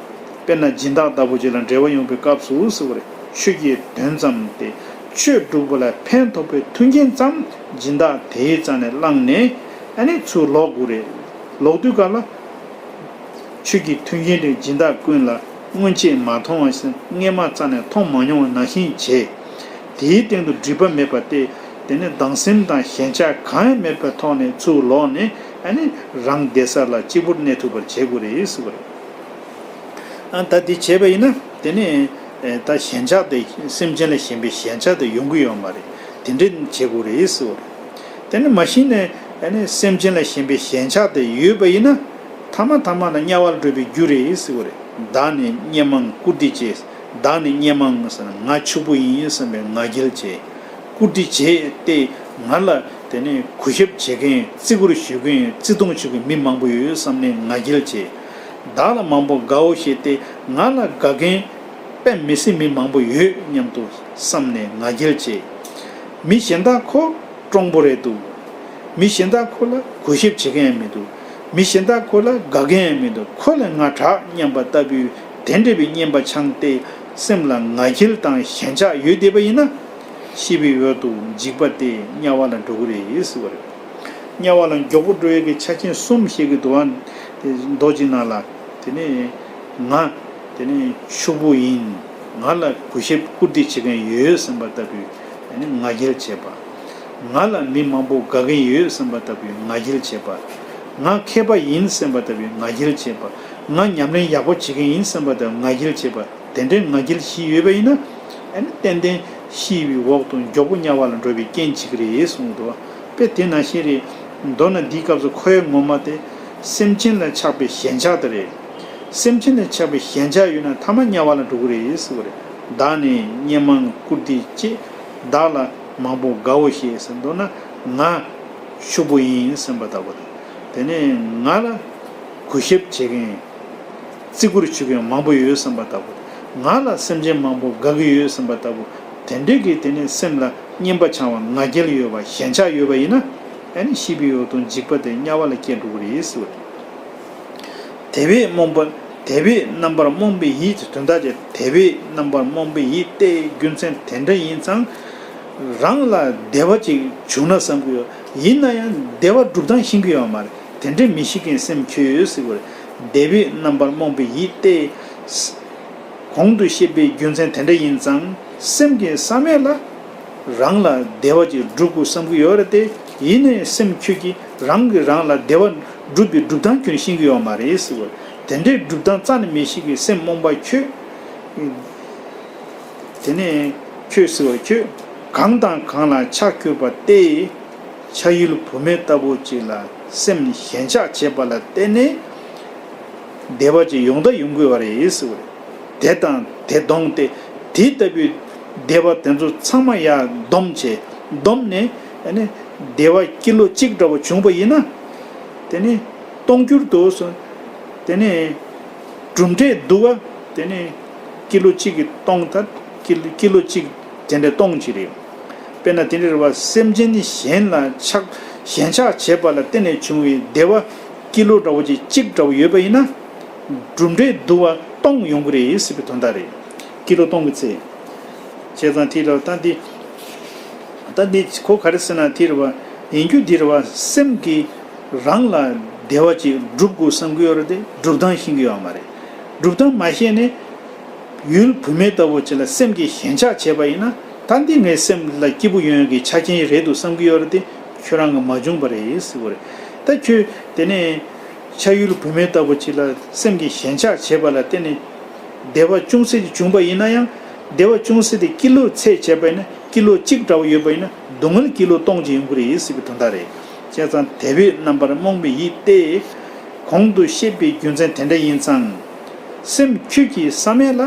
དཔེར་ན་སྦྱིན་བདག་ལྟ་བུ་ཅིག་ལ་འབྲེལ་བ་ཡོང་བའི་སྐབས་སུ་ཟེར་བ་རེད། ཆོས་ཀྱི་དོན་ཙམ་སྟེ། ཆོས་སྒྲུབ་པ་ལ་ཕན་ཐོགས་པའི་མཐུན་རྐྱེན་ཙམ་སྦྱིན་བདག་དེའི་རྩ་ནས་བླངས་ནས་ཨ་ནི་ཚུར་ལོག་དགོས་རེད། ལོག་དུས་ག་ལ། ཆོས་ཀྱི་མཐུན་རྐྱེན་དེ་སྦྱིན་བདག་ཀུན་ལ་སྔོན་ཆད་མ་མཐོང་བ་ཞིག་སྔས་མ་རྩ་ནས་མཐོང་མ་མྱོང་བ་ནང་བཞིན་བྱས། དེའི་སྟེང་དུ་སྒྲིབ་པ་མེད་པ་སྟེ། དེ་ནི་སྡང་སེམས་དང་ཞེན་ཆགས་གང་ཡང་མེད་པའི་ཐོག་ནས་ཚུར་ལོག་ནས་ཨ་ནི་རང་བསྡད་ས་ལ་གཅིག་པུར་གནས་ཐུབ་པར་བྱེད་དགོས་རེད་ཟེར་བ་རེད། ཨ་ད་དེ་བྱས་པ་ཡིན་ན་དེ་ནི་ཨེ་ད་ཞེན་ཆགས་དེ་སེམས་ཅན་ལ་ཞེན་པའི་ཞེན་ཆགས་དེ་ཡོང་གི་ཡོད་མ་རེད། དེ་འདྲ་བྱེད་དགོས་རེད་ཟེར་བ་རེད། དེ་ནི་མ་གཞི་ནས་ཨ་ནི་སེམས་ཅན་ལ་ཞེན་པའི་ཞེན་ཆགས་དེ་ཡོད་པ་ཡིན་ན། ཐ་མ་ཐ་མ་ལ་དམྱལ་བ་ལ་འགྲོ་བའི་རྒྱུ་རེད་ཟེར་བ་རེད། བདག་ནི་དམྱལ་མང་བཀུར་སྟི་བྱེད། བདག་ནི་དམྱལ་མང་ཟེར་ན་ང་ཕྱུག་པོ་ཡིན་བསམ་པའི་ང་རྒྱལ་བྱེད། བཀུར་སྟི་བྱེད་དེ་ང་ལ་དེ་ནས་གུས་ཞབས་བྱེད་མཁན་བརྩི་བཀུར་ཞུ་མཁན་བརྩི་མཐོང་ཞུ་མཁན་མི་མང་པོ་ཡོད་བསམ་ནས་ང་རྒྱལ་བྱེད། བདག་ལ་མང་པོ་དགའ་བོ་བྱེད་དེ་ང་ལ་དགའ་མཁན་དཔེ་མི་སྲིད་མི་མང་པོ་ཡོད་སྙམ་དུ་བསམ་ནས་ང་རྒྱལ་བྱེད། མི་གཞན་དག་ཁོ་གྲོང་པོ་རེད་འདུག་མི་གཞན་དག་ཁོ་ལ་གུས་ཞབས་བྱེད་མཁན་ཡང་མི་འདུག་མི་གཞན་དག་ཁོ་ལ་དགའ་མཁན་ཡང་མི་འདུག་ཁོ་ལས་ང་དྲག་སྙམ་པ་ལྟ་བུའི་དེ་འདྲ་བའི་སྙན་པ་འཆང་སྟེ་སེམས་ལ་ང་རྒྱལ་དང་ཞེན་ཆགས་ཡོད་བསྡད་པ་ཡིན་ན། ཤི་བའི་འོག་ཏུ་འཇིགས་པ་སྟེ་དམྱལ་བ་ལ་འགྲོ་གི་རེད་ཟེར་བ་རེད། དམྱལ་བ་ལ་མགྱོགས་པོ་འགྲོ་ཡས་ཀྱི་ཆ་རྐྱེན་གསུམ་བཤད་ཀྱི་འདུག་བ། དེ་མདོ་ཅིག་ནང་ལ། དེ་ནས་ང་དེ་ནས་ཕྱུག་པོ་ཡིན། ང་ལ་གུས་ཞབས་བཀུར་སྟི་བྱེད་མཁན་ཡོད་བསམ་པ་ལྟ་བུའི་དེ་ནས་ང་རྒྱལ་བྱེད་པ། ང་ལ་མི་མང་པོ་དགའ་མཁན་ཡོད་བསམ་པ་ལྟ་བུའི་ང་རྒྱལ་བྱེད་པ། ང་མཁས་པ་ཡིན་བསམ་པ་ལྟ་བུའི་ང་རྒྱལ་བྱེད་པ། ང་ཉམས་ལེན་ཡག་པོ་བྱེད་ཀྱི་ཡིན་བསམ་པ་དང་ང་རྒྱལ་བྱེད་པ་དེ་འདྲའི་ང་རྒྱལ་བཞི་ཡོད་པ་ཡིན་ན། ཨ་ནི་ཏན་ཏན་ཤི་བའི་འོག་ཏུ་མགྱོགས་པོ་དམྱལ་བ་ལ་འགྲོ་བའི་རྐྱེན་བྱེད་ཀྱི་རེད་གསུངས་འདུག་པས་དེ་ནང་བཞིན་རེད། མདོར་ན་འདིའི་སྐབས་སུ་ཁོའི་ངོ་མ་དེ་སེམས་ཅན་ལ་ཆགས་པའི་ཞེན་ཆགས་དེ་རེད། སེམས་ཅན་ལ་ཆགས་པའི་ཞེན་ཆགས་ཡོད་ན་ཐ་མ་དམྱལ་བ་ལ་འགྲོ་གི་རེད་ཟེར་བ་རེད། བདག་ནི་སྙན་མང་བཀུར་སྟི་ཆེ། བདག་ལ་མང་པོ་དགའ་བོ་ཞེས་ཟེར། མདོར་ན་ང་ཕྱུག་པོ་ཡིན་བསམ་པ་ལྟ་བུ་དང་། དེ་ནས་ང་ལ་གུས་ཞབས་བྱེད་མཁན། བརྩི་བཀུར་ཞུ་མཁན་མང་པོ་ཡོད་བསམ་པ་ལྟ་བུ། ང་ལ་སེམས་ཅན་མང་པོ་དགའ་གི་ཡོད་བསམ་པ་ལྟ་བུ། དེ་འདྲས་ཀྱི་དེ་ནས་སེམས་ལ་སྙན་པ་འཆང་བ་ང་རྒྱལ་ཡོད་པ་ཞེན་ཆགས་ཡོད་པ་ཡིན་ན། ཨ་ནི་ཤི་བའི་འོག་ཏུ་འཇིགས་པ་དེ་དམྱལ་བ་ལ་སྐྱེ་འགྲོ་གི་རེད་ཟེར་བ་རེད། དེ་བས་རྨོངས་པ། དེ་བས་རྣམ་པར་རྨོངས་པའི་ཡིད་དོན་དག་ཅེས། དེ་བས་རྣམ་པར་རྨོངས་པའི་ཡིད་དེ་རྒྱུ་མཚན་དེ་འདྲ་ཡིན་ཙང་། རང་ལ་བདེ་བ་ཅིག་བྱུང་ན་བསམ་གྱི་ཡོད། ཡིན་ན་ཡང་བདེ་བ་སྒྲུབ་སྟངས་ཤེས་ཀྱི་ཡོད་མ་རེད། དེ་འདྲའི་མི་ཤེས་མཁན་སེམས་ཁྱོད་ཟེར་བ་རེད། དེ་བས་རྣམ་པར་རྨོངས་པའི་ཡིད་དེ། གོང་དུ་བཤད་པའི་རྒྱུ་མཚན་དེ་འདྲ་ཡིན་ཙང་སེམས་ཀྱི་བསམ་ཡས་ལ་རང་ལ་བདེ་བ་ཅིག་སྒྲུབ་དགོས་བསམ་གྱི་ཡོད་རེད་དེ། ཡིན་ནའི་སེམས་ཁྱོད་ཀྱིས་རང་གིས་རང་ལ་བདེ་བ་སྒྲུབ་པའི་སྒྲུབ་སྟངས་ཁྱོད་ཤེས་ཀྱི་ཡོད་མ་རེད་ཟེར་བ། དེ་འདྲའི་སྒྲུབ་སྟངས་རྩ་ནས་མི་ཤེས་ཀྱི་སེམས་རྨོངས་པ་ཁྱོད། དེ་ནས་ཁྱོད་ཟེར་བ་ཁྱོད། གང་དང་གང་ལ་ཆགས་གྱུར་པ་སྟེ། ཆ་ཡུལ་བུད་མེད་ལྟ་བུ་ཅིག་ལ་སེམས་ཞེན་ཆགས་བྱེད་པ་ལ་བརྟེན་ནས་བདེ་བ་ཅིག་ཡོང་ད་ཡོང་དགོས་པ་རེད་ཟེར་བ་རེད། དེ་དང་དེ་བསྡོངས་ཏེ་དེ་ལྟ་བུའི་བདེ་བ་དེ་ཚོ་ཚང་མ་ཡར་བསྡོམས་བྱས། བསྡོམས་ནས་ཨ་ནི་བདེ་བ་ཀི་ལོ་གཅིག་འདྲ་བོ་བྱུང་པ་ཡིན་ན། དེ་ནི་སྟོང་འགྱུར་དུ་སོང་། དེ་ནི་གྲུབ་འབྲས་བསྡུ་བ་དེ་ནི་ཀི་ལོ་གཅིག་གིས་སྟོང་དང་ཀི་ལོ་ཀི་ལོ་གཅིག་དེ་འདྲ་སྟོང་གཅིག་རེད། དཔེར་ན་དེ་འདྲ་རེད་བ། སེམས་ཅན་གཞན་ལ་ཆགས་ཞེན་ཆགས་བྱེད་པ་ལ་བརྟེན་ནས་བྱུང་བའི་བདེ་བ་ཀི་ལོ་འདྲ་བོ་ཅིག་གཅིག་འདྲ་བོ་ཡོད་པ་ཡིན་ན། གྲུབ་འབྲས་བསྡུ་བ་སྟོང་ཡོང་གི་རེད་ཟེར་བའི་དོན་དག་རེད། ཀི་ལོ་སྟོང་གི་ཚད། བྱས་ཙང་དེ་ལ་ད་འདི། ད་འདི་ཁོ་ག་རེ་ཟེར་ན་དེ་རེད་བ། ཡིན་རྒྱུ་འདི་རེད་བ། སེམས་ཀྱིས་རང་ལ་བདེ་བ་ཅིག་སྒྲུབ་དགོས་བསམ་གྱི་ཡོད་རེད་དེ་སྒྲུབ་སྟངས་ཤེས་ཀྱི་ཡོད་མ་རེད། སྒྲུབ་སྟངས་མ་ཤེས་ནས་ཡུལ་བུད་མེད་ལྟ་བུ་ཅིག་ལ་སེམས་ཀྱིས་ཞེན་ཆགས་བྱས་པ་ཡིན་ན། ད་འདི་ངའི་སེམས་ལ་སྐྱིད་པོ་ཡོང་ཡག་གི་ཆ་རྐྱེན་རེད་འདུག་བསམ་གྱི་ཡོད་རེད་དེ་ཁྱོད་རང་གིས་མ་བྱུང་བ་རེད་ཟེར་བ་རེད། ད་ཁྱོད་དེ་ནས་ཆ་ཡུལ་བུད་མེད་ལྟ་བུ་ཅིག་ལ་སེམས་ཀྱིས་ཞེན་ཆགས་བྱས་པ་ལ་བརྟེན་ནས། བདེ་བ་ཅུང་ཟད་ཅིག་བྱུང་པ་ཡིན་ན་ཡང་། བདེ་བ་ཅུང་ཟད་དེ་ཀི་ལོ་ཚད་བྱས་པ་ཡིན་ན། ཀི་ལོ་གཅིག་འདྲ་བོ་ཡོད་པ་ཡིན་ན། སྡུག་བསྔལ་ཀི་ལོ་སྟོང་གཅིག་ཡོང་གི་རེད་ཟེར་བའི་དོན་དག་རེད། བྱས་ཙང་དེ་བས་རྣམ་པར་རྨོངས་པའི་ཡིད་དེ། གོང་དུ་བཤད་པའི་རྒྱུ་མཚན་དེ་འདྲ་ཡིན་ཙང་། སེམས་ཁྱོད་ཀྱི་བསམ་ཡས་ལ།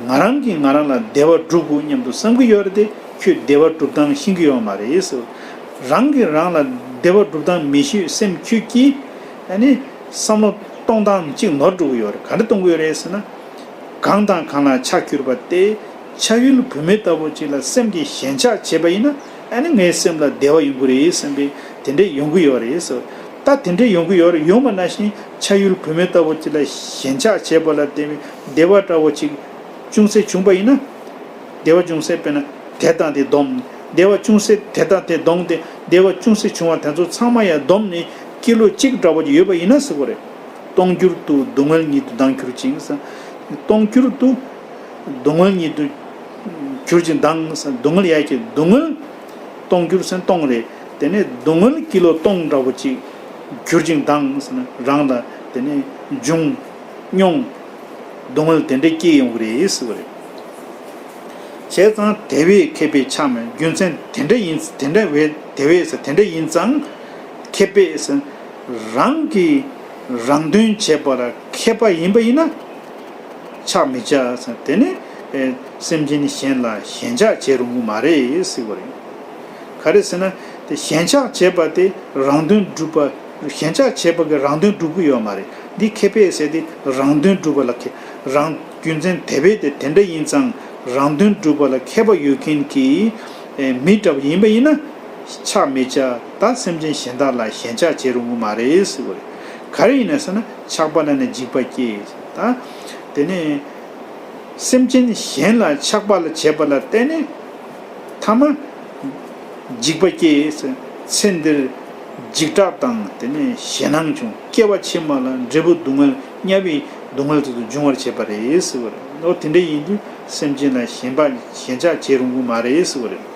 ང་རང་གིས་ང་རང་ལ་བདེ་བ་སྒྲུབ་དགོས་སྙམ་དུ་བསམ་གྱི་ཡོད་རེད་དེ། ཁྱོད་བདེ་བ་སྒྲུབ་སྟངས་ཤེས་ཀྱི་ཡོད་མ་རེད་ཟེར། རང་གིས་རང་ལ་བདེ་བ་སྒྲུབ་སྟངས་མི་ཤེས་སེམས་ཁྱོད་ཀྱིས། ཨ་ནི་བསམ་བློ་གཏོང་སྟངས་གཅིག་ནོར་འགྲོ་གི་ཡོད་རེད། ག་འདྲ་གཏོང་གི་ཡོད་རེད་ཟེར་ན། གང་དང་གང་ལ་ཆགས་གྱུར་པ་སྟེ། ཆ་ཡུལ་བུད་མེད་ལྟ་བུ་ཅིག་ལ་སེམས་ཀྱིས་ཞེན་ཆགས་བྱས་པ་ཡིན་ན། ཨ་ནི་ངའི་སེམས་ལ་བདེ་བ་ཡོང་གི་རེད་བསམ་པའི་དེ་འདྲས་ཡོང་གི་ཡོད་རེད་ཟེར། ད་དེ་འདྲས་ཡོང་གི་ཡོད་རེད། ཡོང་བ་ནང་བཞིན་ཆ་ཡུལ་བུད་མེད་ལྟ་བུ་ཅིག་ལ་ཞེན་ཆགས་བྱས་པ་ལ་བརྟེན་པའི་བདེ་བ་འདྲ་བོ་ཅིག་ཅུང་ཟད་བྱུང་པ་ཡིན་ན། བདེ་བ་ཅུང་ཟད་དཔེར་ན་དེ་དང་དེ་བསྡོམས། བདེ་བ་ཅུང་ཟད་དེ་དང་དེ་བསྡོམས་ཏེ་བདེ་བ་ཅུང་ཟད་བྱུང་བ་དེ་ཚོ་ཚང་མ་ཡང་བསྡོམས་ནས་ཀི་ལོ་གཅིག་འདྲ་བོ་ཅིག་ཡོད་པ་ཡིན་ན་ཟེར་གོ་རེད། སྟོང་འགྱུར་དུ་སྡུག་བསྔལ་ཉིད་དུ་ལྡང་གྱུར་ཅིང་ཟེར། སྟོང་འགྱུར་དུ་སྡུག་བསྔལ་ཉིད་དུ་གྱུར་ཅིང་ལྡང་ཟེར། སྡུག་བསྔལ་ཡ་གི་སྡུག་བསྔལ། སྟོང་འགྱུར་ཟེར་སྟོང་རེད། དེ་ནས་སྡུག་བསྔལ་ཀི་ལོ་སྟོང་འདྲ་བོ་ཅིག་གྱུར་ཅིང་ལྡང་ཟེར་ན་རང་ལ་དེ་ནས་འབྱུང་། མྱོང་། སྡུག་བསྔལ་དེ་འདྲ་སྐྱེ་ཡོང་གི་རེད་ཟེར་བ་རེད། བྱས་ཙང་དེ་བས་མཁས་པས་ཆགས་མེད། རྒྱུ་མཚན་དེ་འདྲ་ཡིན། དེ་འདྲ་བས་དེ་བས་ཟེར་དེ་འདྲ་ཡིན་ཙང་། མཁས་པས་ཟེར། རང་གིས་རང་དོན་བྱེད་པ་ལ་མཁས་པ་ཡིན་པ་ཡིན་ན། ཆགས་མི་བྱ་ཟེར། དེ་ནི་ཨེ་སེམས་ཅན་གཞན་ལ་ཞེན་ཆགས་བྱེད་རུང་གི་མ་རེད་ཟེར་བ་རེད། ག་རེ་ཟེར་ན། དེ་ཞེན་ཆགས་བྱེད་པ་དེ་རང་དོན་སྒྲུབ་པ། ཞེན་ཆགས་བྱེད་པ་གི་རང་དོན་སྒྲུབ་ཀྱི་ཡོད་མ་རེད། འདི་མཁས་པས་ཟེར་དེ་རང་དོན་སྒྲུབ་པ་ལ་མཁས། རང་རྒྱུ་མཚན་དེ་བས་དེ་དེ་འདྲ་ཡིན་ཙང་རང་དོན་སྒྲུབ་པ་ལ་མཁས་པ་ཡོད་མཁན་གྱི་ཨེ་མི་འདྲ་བ་ཡིན་པ་ཡིན་ན། ཆགས་མི་བྱ། ད་སེམས་ཅན་གཞན་དག་ལ་ཞེན་ཆགས་བྱེད་རུང་གི་མ་རེད་ཟེར་བ་རེད། ག་རེ་ཡིན་ན་ཟེར་ན་ཆགས་པ་ལ་ནི་འཇིགས་པ་སྐྱེ། ད་དེ་ནས། སེམས་ཅན་གཞན་ལ་ཆགས་པ་ལ་བྱེད་པ་ལ་བརྟེན་ནས་ཐ་མ་འཇིགས་པ་སྐྱེ། ཚེ་འདིར་འཇིགས་སྐྲག་དང་དེ་ནས་ཞེད་སྣང་བྱུང་། སྐྱེ་བ་ཕྱི་མ་ལ་འབྲས་བུ་སྡུག་བསྔལ་དམྱལ་བའི་སྡུག་བསྔལ་དེ་ཚོ་འབྱུང་བར་བྱེད་པ་རེད་ཟེར་བ་རེད། འོ་དེ་འདྲ་ཡིན་དུས་སེམས་ཅན་ལ་ཞེན་པ་ཞེན་ཆགས་བྱེད་རུང་གི་མ་རེད་ཟེར་བ་རེད།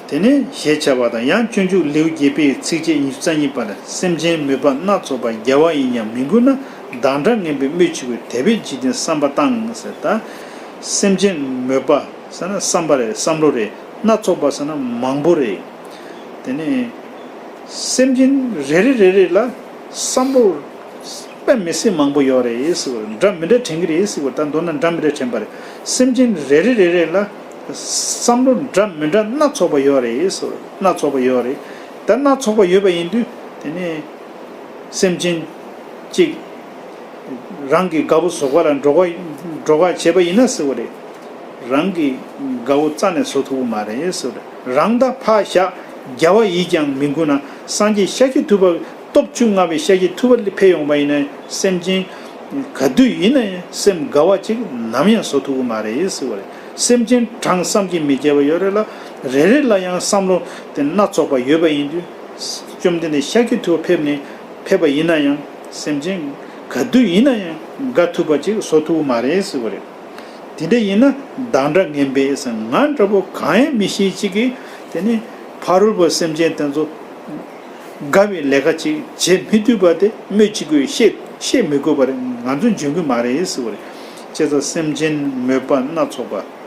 དེ་ནས་ཞེས་བྱ་བ་དང་། ཡང་སྤྱོད་འཇུག་ལེའུ་བརྒྱད་པའི་ཚིགས་བཅད་ཉི་ཤུ་རྩ་གཉིས་པར། སེམས་ཅན་མོས་པ་སྣ་ཚོགས་པ། རྒྱལ་བ་ཡིས་ཀྱང་མི་མགུ་ན། བདག་འདྲ་ངན་པས་སྨོས་ཅི་དགོས། དད་པས་འཇིག་རྟེན་བསམ་པ་བཏང་ཟེར། ད་སེམས་ཅན་མོས་པ་ཟེར་ན་བསམ་པ་རེད། བསམ་བློ་རེད། སྣ་ཚོགས་པ་ཟེར་ན་མང་པོ་རེད། དེ་ནས་སེམས་ཅན་རེ་རེ་རེ་རེ་ལ་བསམ་བློ་དཔེ་མི་སྲིད་མང་པོ་ཡོད་རེད་ཟེར་བ་རེད། འདྲ་མི་འདྲ་དྲན་གྱི་རེད་ཟེར་བ། ད་མདོར་ན་འདྲ་མི་འདྲ་དྲན་པ་རེད། སེམས་ཅན་རེ་རེ་རེ་རེ་ལ་བསམ་བློ་འདྲ་མི་འདྲ་སྣ་ཚོགས་པ་ཡོད་རེད་ཟེར་བ་རེད། སྣ་ཚོགས་པ་ཡོད་རེད། ད་སྣ་ཚོགས་པ་ཡོད་པ་ཡིན་དུས་དེ་ནས་སེམས་ཅན་གཅིག་རང་གི་དགའ་བོ་བཟོ་ག་ལ་འགྲོ་ག་འགྲོ་ག་བྱས་པ་ཡིན་ན་ཟེར་བ་རེད། རང་གི་དགའ་བོ་རྩ་ནས་བཟོ་ཐུབ་ཀྱི་མ་རེད་ཟེར་བ་རེད། རང་དང་ཕར་བཞག་རྒྱལ་བ་ཡིས་ཀྱང་མི་མགུ་ན། སངས་རྒྱས་ཤཱཀྱ་ཐུབ་པ་སྟོབས་བཅུ་མངའ་བའི་ཤཱཀྱ་ཐུབ་པ་ལ་ཕེབས་ཡོང་པ་ཡིན་ན་སེམས་ཅན་ག་དུས་ཡིན་ན་ཡང་སེམས་དགའ་བ་ཅིག་ནམ་ཡང་བཟོ་ཐུབ་ཀྱི་མ་རེད་ཟེར་བ་རེད། སེམས་ཅན་གྲངས་བསམ་གྱིས་མི་ཁྱབ་པ་ཡོད་རེད་ལ། རེ་རེ་ལ་ཡང་བསམ་བློ་དེ་སྣ་ཚོགས་པ་ཡོད་པ་ཡིན་དུས། བཅོམ་ལྡན་འདས་ཤཱཀྱ་ཐུབ་པ་ཕེབས་ནས་ཕེབས་པ་ཡིན་ན་ཡང་སེམས་ཅན་ག་དུས་ཡིན་ན་ཡང་དགའ་ཐུབ་པ་ཅིག་བཟོ་ཐུབ་ཀྱི་མ་རེད་ཟེར་བ་རེད། དེ་འདྲ་ཡིན་ན་བདག་འདྲ་ངན་པས་ཟེར། ང་འདྲ་པོ་གང་ཡང་མི་ཤེས་ཅིག་གིས་དེ་ནི་ཕ་རོལ་པོ་སེམས་ཅན་དེ་ཚོ་དགའ་བའི་ལས་ཀ་ཅིག་བྱེད་མི་ཐུབ་པ་དེ་སྨོས་ཅི་དགོས། བཤད་བཤད་མི་དགོས་པ་རེད། ང་ཚོ་འཇོན་གྱི་མ་རེད་ཟེར་བ་རེད། བྱས་ཙང་སེམས་ཅན་མོས་པ་སྣ་ཚོགས་པ།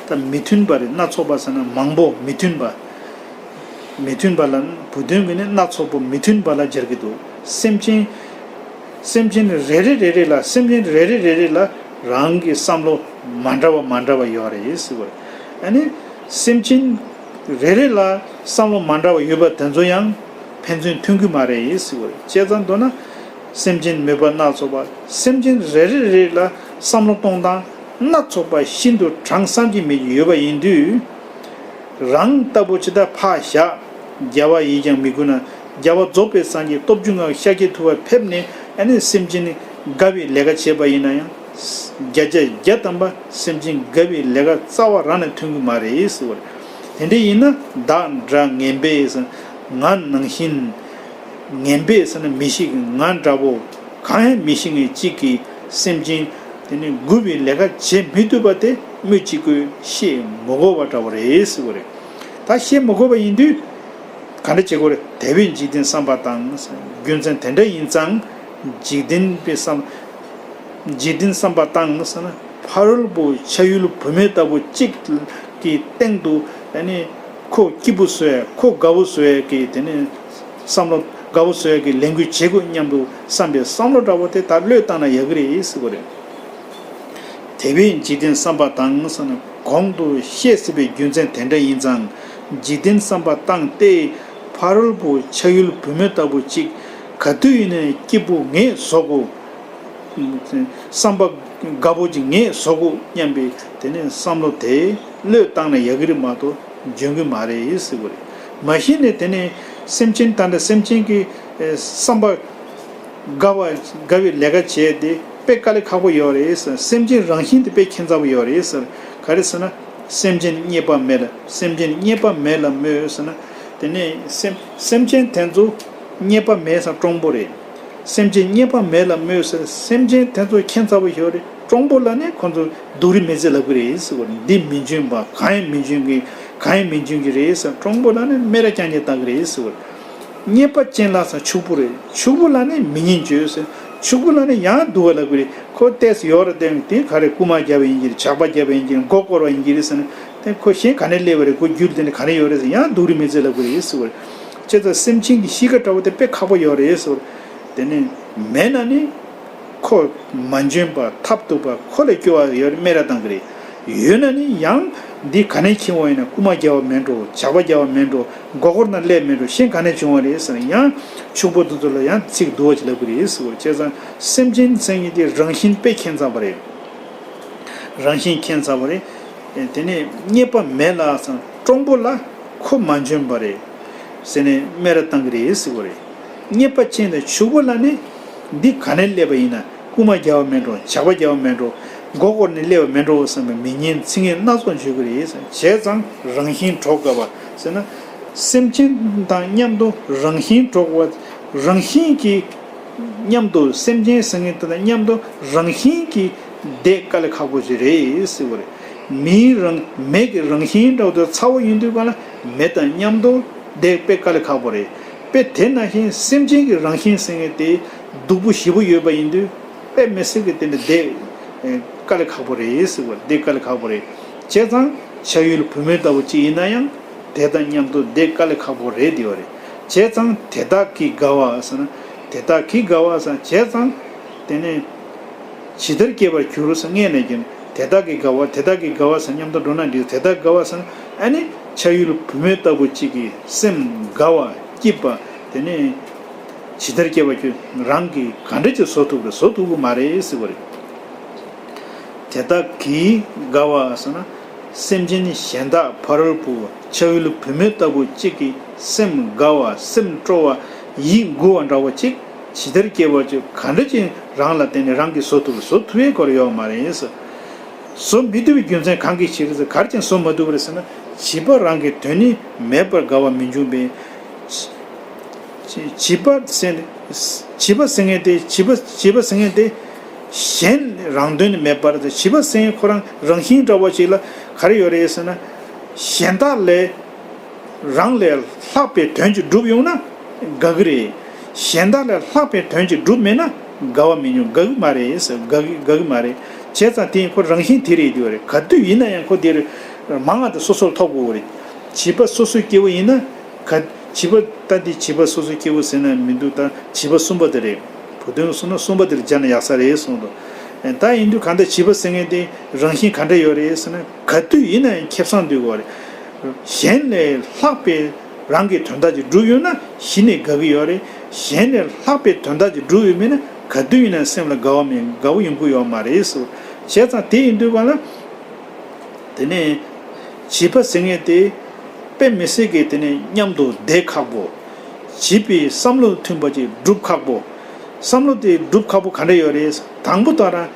ད་མི་མཐུན་པ་རེད། སྣ་ཚོགས་པ་ཟེར་ན་མང་པོ་མི་མཐུན་པ། མི་མཐུན་པ་ལ་བུ་སྟོན་གྱིས་ནི་སྣ་ཚོགས་པ་མི་མཐུན་པ་ལ་སྦྱར་གྱི་འདུག་སེམས་ཅན། སེམས་ཅན་རེ་རེ་རེ་རེ་ལ། སེམས་ཅན་རེ་རེ་རེ་རེ་ལ་རང་གི་བསམ་བློ་མ་འདྲ་བ་མ་འདྲ་བ་ཡོད་རེད་ཟེར་བ་རེད། ཨ་ནི་སེམས་ཅན་རེ་རེ་ལ་བསམ་བློ་མ་འདྲ་བ་ཡོད་པ་དེ་ཚོ་ཡང་ཕན་ཚུན་མཐུན་གྱི་མ་རེད་ཟེར་བ་རེད། བྱས་ཙང་མདོར་ན། སེམས་ཅན་མོས་པ་སྣ་ཚོགས་པ། སེམས་ཅན་རེ་རེ་རེ་ལ་བསམ་བློ་གཏོང་སྟངས་སྣ་ཚོགས་པ་ཤིན་ཏུ་གྲངས་བསམ་གྱིས་མི་ཁྱབ་ཡོད་པ་ཡིན་དུས། རང་ལྟ་བུ་ཇི་ལྟར་ཕར་བཞག་རྒྱལ་བ་ཡིས་ཀྱང་མི་མགུ་ན། རྒྱལ་བ་རྫོགས་པའི་སངས་རྒྱས་སྟོབས་བཅུ་མངའ་བའི་ཤཱཀྱ་ཐུབ་པ་ཕེབས་ནས་ཨ་ནི་སེམས་ཅན་ནི་དགའ་བའི་ལས་ཀ་བྱས་པ་ཡིན་ན་ཡང་། བརྒྱ་ཆ་བརྒྱ་ཐམ་པ་སེམས་ཅན་དགའ་བའི་ལས་ཀ་རྩ་བ་རང་ནས་མཐུན་གྱི་མ་རེད་ཟེར་བ་རེད། དེ་འདྲ་ཡིན་ན་བདག་འདྲ་ངན་པས་ཟེར། ང་ནང་བཞིན། ངན་པས་ཟེར་ན་མི་ཤེས་ཀྱི། ང་འདྲ་པོ་གང་ཡང་མི་ཤེས་མཁན་གཅིག་གིས་སེམས་ཅན་དེ་ནི་མགུ་བའི་ལས་ཀ་བྱེད་མི་ཐུབ་པ་དེ་སྨོས་ཅི་དགོས། བཤད་མི་དགོས་པ་འདྲ་བོ་རེད་ཟེར་བ་རེད། ད་བཤད་མི་དགོས་པ་ཡིན་དུས་ག་འདྲ་བྱེད་དགོས་རེད། དེ་བས་འཇིག་རྟེན་བསམ་པ་དང་། རྒྱུ་མཚན་དེ་འདྲ་ཡིན་ཙང་འཇིག་རྟེན་པའི་བསམ། འཇིག་རྟེན་བསམ་པ་བཏང་ཟེར་ན་ཕ་རོལ་པོ་ཆ་ཡུལ་བུད་མེད་ལྟ་བུ་གཅིག་གི་སྟེང་དུ་ཨ་ནི་ཁོ་སྐྱིད་པོ་བཟོ་ཡ། ཁོ་དགའ་བོ་བཟོ་ཡ་གི་དེ་ནི་བསམ་བློ་དགའ་བོ་བཟོ་ཡ་གི་ལས་འགུལ་བྱེད་དགོས་སྙམ་དུ་བསམ་པའི་བསམ་བློ་འདྲ་བོ་དེ་ད་བློས་བཏང་ན་ཡག་གི་རེད་ཟེར་བ་རེད། དེ་བས་འཇིག་རྟེན་བསམ་པ་དང་ཟེར་ན་གོང་དུ་བཤད་ཟིན་པའི་རྒྱུ་མཚན་དེ་འདྲ་ཡིན་ཙང་འཇིག་རྟེན་བསམ་པ་བཏང་སྟེ་ཕ་རོལ་པོ་ཆ་ཡུལ་བུད་མེད་ལྟ་བུ་གཅིག་ག་དུས་ཡིན་ནའི་སྐྱིད་པོ་ངས་བཟོ་དགོས། བསམ་པ་དགའ་པོ་ཅིག་ངས་བཟོ་དགོས་སྙམ་པའི་དེ་ནས་བསམ་བློ་དེ་བློས་བཏང་ན་ཡག་གི་རེད་མ་གཏོགས་འཇོན་གི་མ་རེད་ཟེར་བ་རེད། མ་གཞི་ནས་དེ་ནས་སེམས་ཅན་ད་ལྟ་སེམས་ཅན་གྱི་བསམ་པ་དགའ་བ་དགའ་བའི་ལས་ཀ་བྱས་ཏེ་དཔེ་དཀའ་ལས་ཁག་པོ་ཡོད་རེད་ཟེར། སེམས་ཅན་རང་བཞིན་དེ་དཔེ་ཁྱད་མཚར་པོ་ཡོད་རེད་ཟེར། ག་རེ་ཟེར་ན་སེམས་ཅན་རྙེད་པ་མེད་ལ། སེམས་ཅན་རྙེད་པ་མེད་ལ་སྨོད་ཟེར་ན། དེ་ནས་སེམས་སེམས་ཅན་དེ་ཚོ་རྙེད་པ་མེད་ས་གྲོང་པོ་རེད། སེམས་ཅན་རྙེད་པ་མེད་ལ་སྨོད་ཟེར། སེམས་ཅན་དེ་ཚོ་ཁྱད་མཚར་པོ་ཞིག་རེད། གྲོང་པོ་ལ་ནི་ཁོ་ཚོ་སྡུག་རུས་མི་བྱེད་ལབ་ཀྱི་རེད་ཟེར་བ་རེད། འདི་མི་འཇོན་པ་གང་ཡང་མི་འཇོན་གྱི་གང་ཡང་མི་འཇོན་གྱི་རེད་ཟེར། གྲོང་པོ་ལ་ནི་སྨད་ར་རྐྱང་རྐྱང་བཏང་གི་རེད་ཟེར་བ་རེད། རྙེད་པ་ཅན་ལ་ཟེར་ཕྱུག་པོ་རེད། ཕྱུག་པོ་ལ་ནི་མི་སྙན་བརྗོད་ཟེར། ཕྱུག་པོ་ལ་ནི་ཡང་སྡུག་པ་ལབ་ཀྱི་རེད། ཁོ་ཏོག་ཙམ་ཡོད་རེད་དེ་དེ་ག་རེ་རྐུ་མ་བརྒྱབ་པ་ཡིན་གྱི་རེད། ཇག་པ་བརྒྱབ་པ་ཡིན་གྱི་རེད། མགོ་བསྐོར་བ་ཡིན་གྱི་རེད་ཟེར་ན། དེ་ཁོ་གཞན་ག་ནས་སླེབས་པ་རེད། ཁོ་རྒྱུ་དེ་ནི་ག་ནས་ཡོད་རེད་ཟེར། ཡང་སྡུག་རུས་མི་བྱེད་ལབ་ཀྱི་རེད་ཟེར་བ་རེད། བྱས་ཙང་སེམས་ཅན་གྱི་གཤིས་ཀ་འདྲ་བོ་དེ་དཔེ་ཁག་པོ་ཡོད་རེད་ཟེར་བ་རེད། དེ་ནི་མེད་ན་ནི་ཁོ་མ་འཇོན་པ་ཐབས་སྡུག་པ་ཁོ་ལས་སྐྱོ་བ་ཡོད་རེད། སྨད་ར་བཏང་གི་རེད། ཡོད་ན་ནི་ཡང་འདི་ག་ནས་འཁྱེར་བ་ཡིན་ན་རྐུ་མ་བརྒྱབ་པ་མིན་འགྲོ། ཇག་པ་བརྒྱབ་པ་མིན་འགྲོ། མགོ་སྐོར་ནས་སླེབས་མིན་འགྲོ། གཞན་ག་ནས་བྱུང་བ་རེད་ཟེར་ན། ཡང་ཕྱུག་པོ་དེ་ཚོ་ལ་ཡང་ཚིག་སྡུག་པ་ཅིག་ལབ་ཀྱི་རེད་ཟེར་བ་རེད། བྱས་ཙང་སེམས་ཅན་ཟེར་མཁན་དེ་རང་བཞིན་དཔེ་ཁྱད་མཚར་པ་རེད། རང་བཞིན་ཁྱད་མཚར་པ་རེད། དེ་ནས་རྙེད་པ་མེད་ལ་ཟེར་ན་གྲོང་པོ་ལ་ཁོ་མ་འཇོན་པ་རེད་ཟེར་ནས་སྨད་ར་བཏང་གི་རེད་ཟེར་བ་རེད། རྙེད་པ་ཅན་དང་ཕྱུག་པོ་ལ་ནི་འདི་ག་ནས་སླེབས་པ་ཡིན་ན་རྐུ་མ་བརྒྱབ་པ་མིན་འགྲོ། ཇག་པ་བརྒྱབ་པ་མིན་འགྲོ། མགོ་སྐོར་ནས་སླེབས་པ་མིན་འགྲོ་བསམ་པའི་མི་སྙན་ཚིག་ངན་སྣ་ཚོགས་བརྗོད་ཀྱི་རེད་ཟེར། བྱས་ཙང་རང་བཞིན་གྲོགས་དགའ་བ་ཟེར་ན། སེམས་ཅན་དང་མཉམ་དུ་རང་བཞིན་གྲོགས་པ་རང་བཞིན་གྱིས་མཉམ་དུ་སེམས་ཅན་ཟེར་མཁན་དེ་དང་མཉམ་དུ་རང་བཞིན་གྱིས་བསྡད་དཀའ་ལས་ཁག་པོ་ཞིག་རེད་ཟེར་བ་རེད། མིའི་རང་མེ་གི་རང་བཞིན་འདྲ་བོ་དེ་ཚ་བོ་ཡིན་དུས་གང་ལ་མེ་དང་མཉམ་དུ་བསྡད་དཔེ་དཀའ་ལས་ཁག་པོ་རེད། དཔེ་དེ་ནང་བཞིན་སེམས་ཅན་གྱི་རང་བཞིན་ཟེར་མཁན་དེ་སྡུག་པོ་ཞེ་པོ་ཡོད་པ་ཡིན་དུས་དཔེ་མི་སྲིད་ཀྱི་དེ་འདྲ་བསྡད་དཀའ་ལས་ཁག་པོ་རེད་ཟེར་བ་བསྡད་དཀའ་ལས་ཁག་པོ་རེད། བྱས་ཙང་ཆ་ཡུལ་བུད་མེད་ལྟ་བུ་ཅིག་ཡིན་ན་ཡང་དེ་དང་མཉམ་དུ་བསྡད་དཀའ་ལས་ཁག་པོ་རེད་དེ་བ་རེད། བྱས་ཙང་དེ་དག་གིས་དགའ་བ་ཟེར་ན་དེ་དག་གིས་དགའ་བ་ཟེར་བྱས་ཙང་དེ་ནས། ཇི་ལྟར་སྐྱེ་བར་འགྱུར་ཟེར་སྔས་ནས་ཀྱང་དེ་དག་གིས་དགའ་བ་དེ་དག་གིས་དགའ་བ་ཟེར་མཉམ་དུ་འགྲོ་ན་འགྲིག་དེ་དག་དགའ་བ་ཟེར་ན་ཨ་ནི་ཆ་ཡུལ་བུད་མེད་ལྟ་བུ་གཅིག་གི་སེམས་དགའ་བ་སྐྱིད་པ་དེ་ནས་ཇི་ལྟར་སྐྱེ་བར་འགྱུར་རང་གིས་ག་འདྲ་ཅིག་བཟོ་ཐུབ་རེད་བཟོ་ཐུབ་ཀྱི་མ་རེད་ཟེར་བ་རེད། དེ་དག་གིས་དགའ་བ་ཟེར་ན་སེམས་ཅན་གཞན་དག་ཕ་རོལ་པོ་ཆ་ཡུལ་བུད་མེད་ལྟ་བུ་གཅིག་གི་སེམས་དགའ་བ་སེམས་སྤྲོ་བ་ཡིད་མགུ་བ་འདྲ་བོ་གཅིག་ཇི་ལྟར་སྐྱེ་བར་འགྱུར་ག་འདྲ་ཅིག་རང་ལ་བརྟེན་ནས་རང་གིས་བཟོ་ཐུབ་བཟོ་ཐུབ་ཡས་སྐོར་ཡོད་མ་རེད། བཟོ་མི་ཐུབ་པའི་རྒྱུ་མཚན་གང་གིས་ཕྱིར་ཟེར་ག་རེ་བྱས་ནས་བཟོ་མ་ཐུབ་པ་རེད་ཟེར་ན་བྱིས་པ་རང་གི་དོན་ནི་མེད་པར་དགའ་བ་མི་འབྱུང་བས། བྱིས་པ་ཟེར་བྱིས་པ་ཟེར་མཁན་དེ་བྱིས་པ་བྱིས་པ་ཟེར་མཁན་དེ་གཞན་རང་དོན་ནི་མེད་པར་བྱིས་པ་ཟེར་མཁན་ཁོ་རང་རང་བཞིན་འདྲ་བོ་ཞིག་ལ་ག་རེ་ཡོད་རེད་ཟེར་ན་གཞན་དག་ལས། རང་ལས་ལྷག་པའི་དོན་ཅིག་སྒྲུབ་ཡོང་ན་དགའ་གི་རེད། གཞན་དག་ལས་ལྷག་པའི་དོན་ཅིག་སྒྲུབ་མེད་ན་དགའ་བ་མི་འབྱུང་དགའ་གི་མ་རེད་ཟེར་དགའ་གི་དགའ་གི་མ་རེད། བྱས་ཙང་དེ་ཁོ་རང་བཞིན་དེ་རེད་དེ་བ་རེད་ག་དུས་ཡིན་ན་ཡང་ཁོ་དེ་རེད། མང་བ་དེ་སོ་སོར་ཐོབ་དགོས་རེད། བྱིས་པ་སོ་སོའི་སྐྱེ་བོ་ཡིན་ན་ག་བྱིས་པ་ད་འདི་བྱིས་པ་སོ་སོའི་སྐྱེ་བོ་ཟེར་ན་མི་འདུག་ད་བྱིས་པ་གསུམ་པ་དེ་རེད། བུ་སྟོན་གསུངས་ན་གསུམ་པ་དེར་སྦྱར་ན་ཡག་ས་རེད་གསུངས་འདུག་ད་ཡིན་དུས་གང་ལྟར་བྱིས་པ་ཟེར་མཁན་དེ་རང་བཞིན་ག་འདྲ་ཡོད་རེད་ཟེར་ན་ག་དུས་ཡིན་ན་ཡང་ཁེ་བཟང་འདོད་དགོས་རེད། གཞན་ལས་ལྷག་པའི་རང་གི་དོན་དག་ཅིག་སྒྲུབ་ཡོང་ན་གཞི་ནས་དགའ་གི་ཡོད་རེད། གཞན་ལས་ལྷག་པའི་དོན་དག་ཅིག་སྒྲུབ་ཡོད་མེད་ན་ག་དུས་ཡིན་ན་སེམས་ལ་དགའ་བ་མེད་དགའ་བོ་ཡོང་གི་ཡོད་མ་རེད་ཟེར། བྱས་ཙང་དེ་ཡིན་དུས་གང་ལ། དེ་ནས་བྱིས་པ་ཟེར་མཁན་དེ་དཔེ་མི་སྲིད་ཀྱི་དེ་ནས་མཉམ་དུ་བསྡད་ཁག་པོ། བྱིས་པའི་བསམ་བློ་མཐུན་པ་ཅིག་སྒྲུབ་ཁག་པོ། བསམ་བློ་དེ་སྒྲུབ་ཁག་པོ་ག་འདྲ་ཡོད་རེད། དང་པོ་ད་རང་